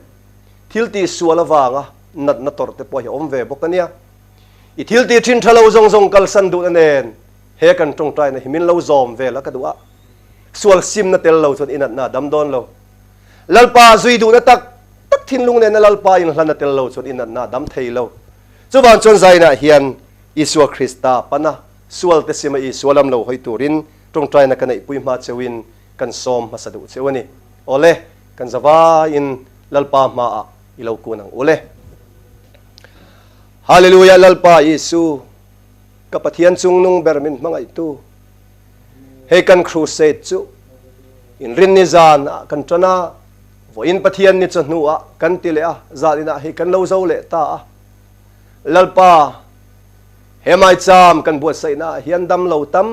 Thil tih sual avanga natna tawrh te pawh hi a awm ve bawk a nia. I thil tih thin tha lo zawng zawng kalsan duhna nen he kan tawngtaina hi min lo zawm ve la ka duh a. Sual simna tel lo chuan i natna a dam dawn lo. Lalpa zui duhna tak tak thinlung nena Lalpa inhlan a tel lo chuan i natna a dam thei lo. Chuvang chuan zainah hian Isua Krista pana sualte sima Isua lam lo hawi turin tawngtaina ka neihpui hma cheuhin kan sawm hmasa duh cheu a ni. Awle, kan zavaiin Lalpa hmaah i lo kun ang ule. Hallelujah Lalpa Isu, ka Pathian chungnung ber min hmangaihtu. Hei kan crusade chu inrinni zan ah kan tan a, vawiin Pathian ni chawhnu ah kan ti leh a, zan inah hei kan lo zo leh ta a. Lalpa, he maicham kan buatsaihna ah hian damlo tam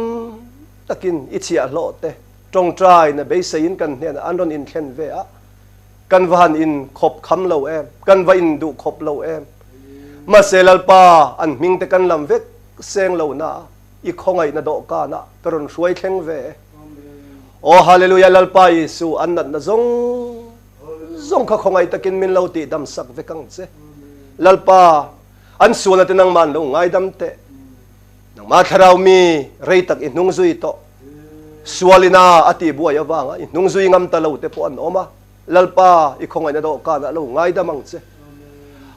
takin i chhiahhlawh te tawngtaina beiseiin kan hnenah an rawn inthlen ve a, kan va han in khawp kham lo em, kan va in duh khawp lo em. Mahse Lalpa, an hming te kan lam vek seng lo na a, I khawngaihna dawhkanah ka rawn hruai thleng ve e. Aw Hallelujah Lalpa Isu an natna zawng zawng kha khawngaih takin min lo tih dam sak vek ang che. Lalpa an sualna te nangmah an lo ngaidam teh. Nangmah thlarau mi rei tak i hnung zui tawh. Sualina a tih buai avanga i hnung zui ngam ta lo te pawh an awm a. Lalpa i khawngaihna dawhkanah lo ngaidam ang che.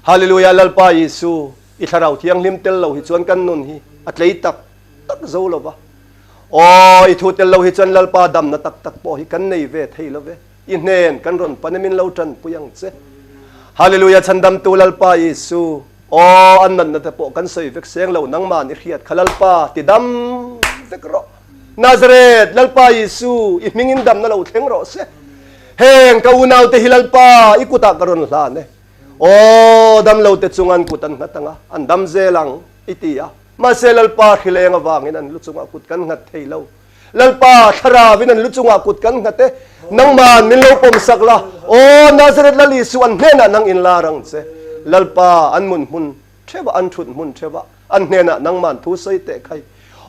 Hallelujah Lalpa Isu I thlarau thianghlim tel lo hi chuan kan nun hi a tlei tak tak zo lo va. Aw, i thu tel lo hi chuan Lalpa damna tak tak pawh hi kan nei ve thei lo ve. I hnen kan rawn pan e min lo tanpui ang che. Hallelujah Chhandamtu Lalpa Isu, aw, an natna te pawh kan sawi vek seng lo nangman i hriat kha Lalpa ti dam vek rawh. Nazareth Lalpa Isu, i hmingin damna lo thleng rawh se. Heng ka unaute hi Lalpa i kutah ka rawn hlan e. Aw, damlote chung an kut an nghat ang a, an dam zel ang, i ti a. Mahse, Lalpa hrileng avangin an lu chungah kut kan nghat thei lo. Lalpa, Thlarauin an lu chungah kut kan nghat e. Nangman min lo pawmsak la. Aw, Nazareth Lal Isu an hnenah nang inlar ang che. Lalpa, an mun hmun theuh ah, an thut hmun theuh ah, an hnenah nangman thu sawi teh khai.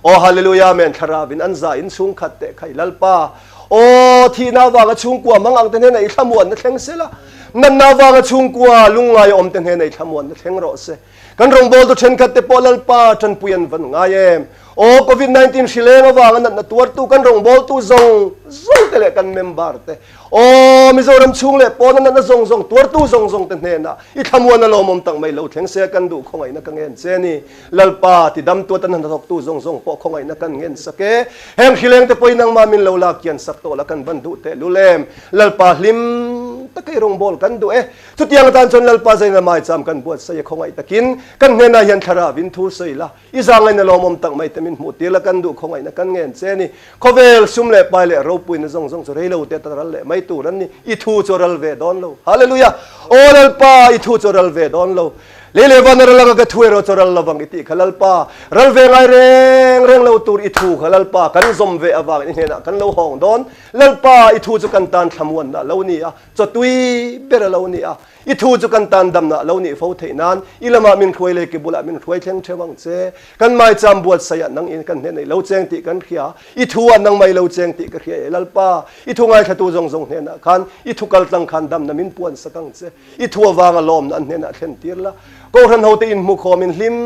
Aw Hallelujah Amen Thlarau in an za in chhungkhat teh khai Lalpa Aw thihna avanga chhungkua mang ang te hnenah i thlamuanna thleng sela natna avanga chhungkua lungngai awm te hnenah i thlamuanna thleng rawh se kan rawngbawltu thenkhat te pawh Lalpa tanpui an van ngai em Aw Covid 19 hrileng avanga natna tuartu kan rawngbawltu zawng zawng te leh kan member te Aw Mizoram chhung leh pawna natna zawng zawng tuartu zawng zawng te hnenah i thlamuanna lawmawm tak mai lo thleng se kan duh khawngaihna ka ngen che ni. Lalpa, ti dam tuat an hnathawktu zawng zawng pawh khawngaihna kan ngen sak e. Heng hrileng te pawhin nangmah min lo lak kian sak tawh la kan van duh teh lul em. Lalpa hlim taka i rawngbâwl kan duh e. Chutiang atan chuan Lalpa zaina maicham kan buatsaih e khawngaih takin kan hnenah hian thlarau in thu sawi la, i zangaina lawmawm tak mai te min hmuh tir la kan duh khawngaihna kan ngen che ni. Khawvel sum leh pai leh ropuina zawng zawng chu reilo te atan ral leh mai tur an ni. I thu chu a ral ve dawn lo. Hallelujah! Aw Lalpa, i thu chu a ral ve dawn lo. Lei leh van a ral anga ka thu erawh chu ral lovang i tih kha Lalpa, ral ve ngai reng reng lo tur i thu kha Lalpa kan zawm ve avangin i hnenah kan lo hawng dawn. Lalpa, i thu chu kan tan thlamuanna a lo ni a, chawtui ber a lo ni a. I thu chu kan tan damna a lo nih fo theih nan i lamah min hruai leh ki bulah min hruai thleng theuh ang che. Kan maicham buatsaihah nang in kan hnenah i lo cheng tih kan hria. I thu ah nangmah i lo cheng tih ka hria e Lalpa, i thu ngaithlatu zawng zawng hnenah khan i thu kaltlang khan damna min puansak ang che. I thu avanga lawmna an hnenah thlen tir la, Kohhran hote inhmukhawmin hlim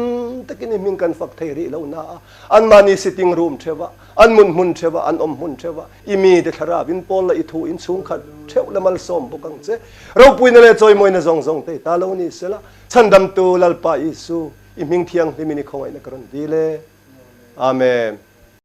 takin i hming kan fak thei rih lo na a, anmahni sitting room theuh a, an mun hmun theuh a, an awm hmun theuh a, i mite thlarau in pawl la i thu in chhungkhat theuh la malsawm bawk ang che. Ropuina leh chawimawina zawng zawng te i ta lo ni sela, Chhandamtu Lalpa Isu, i hming thianghlimin i khawngaihna ka rawn dil e. Amen.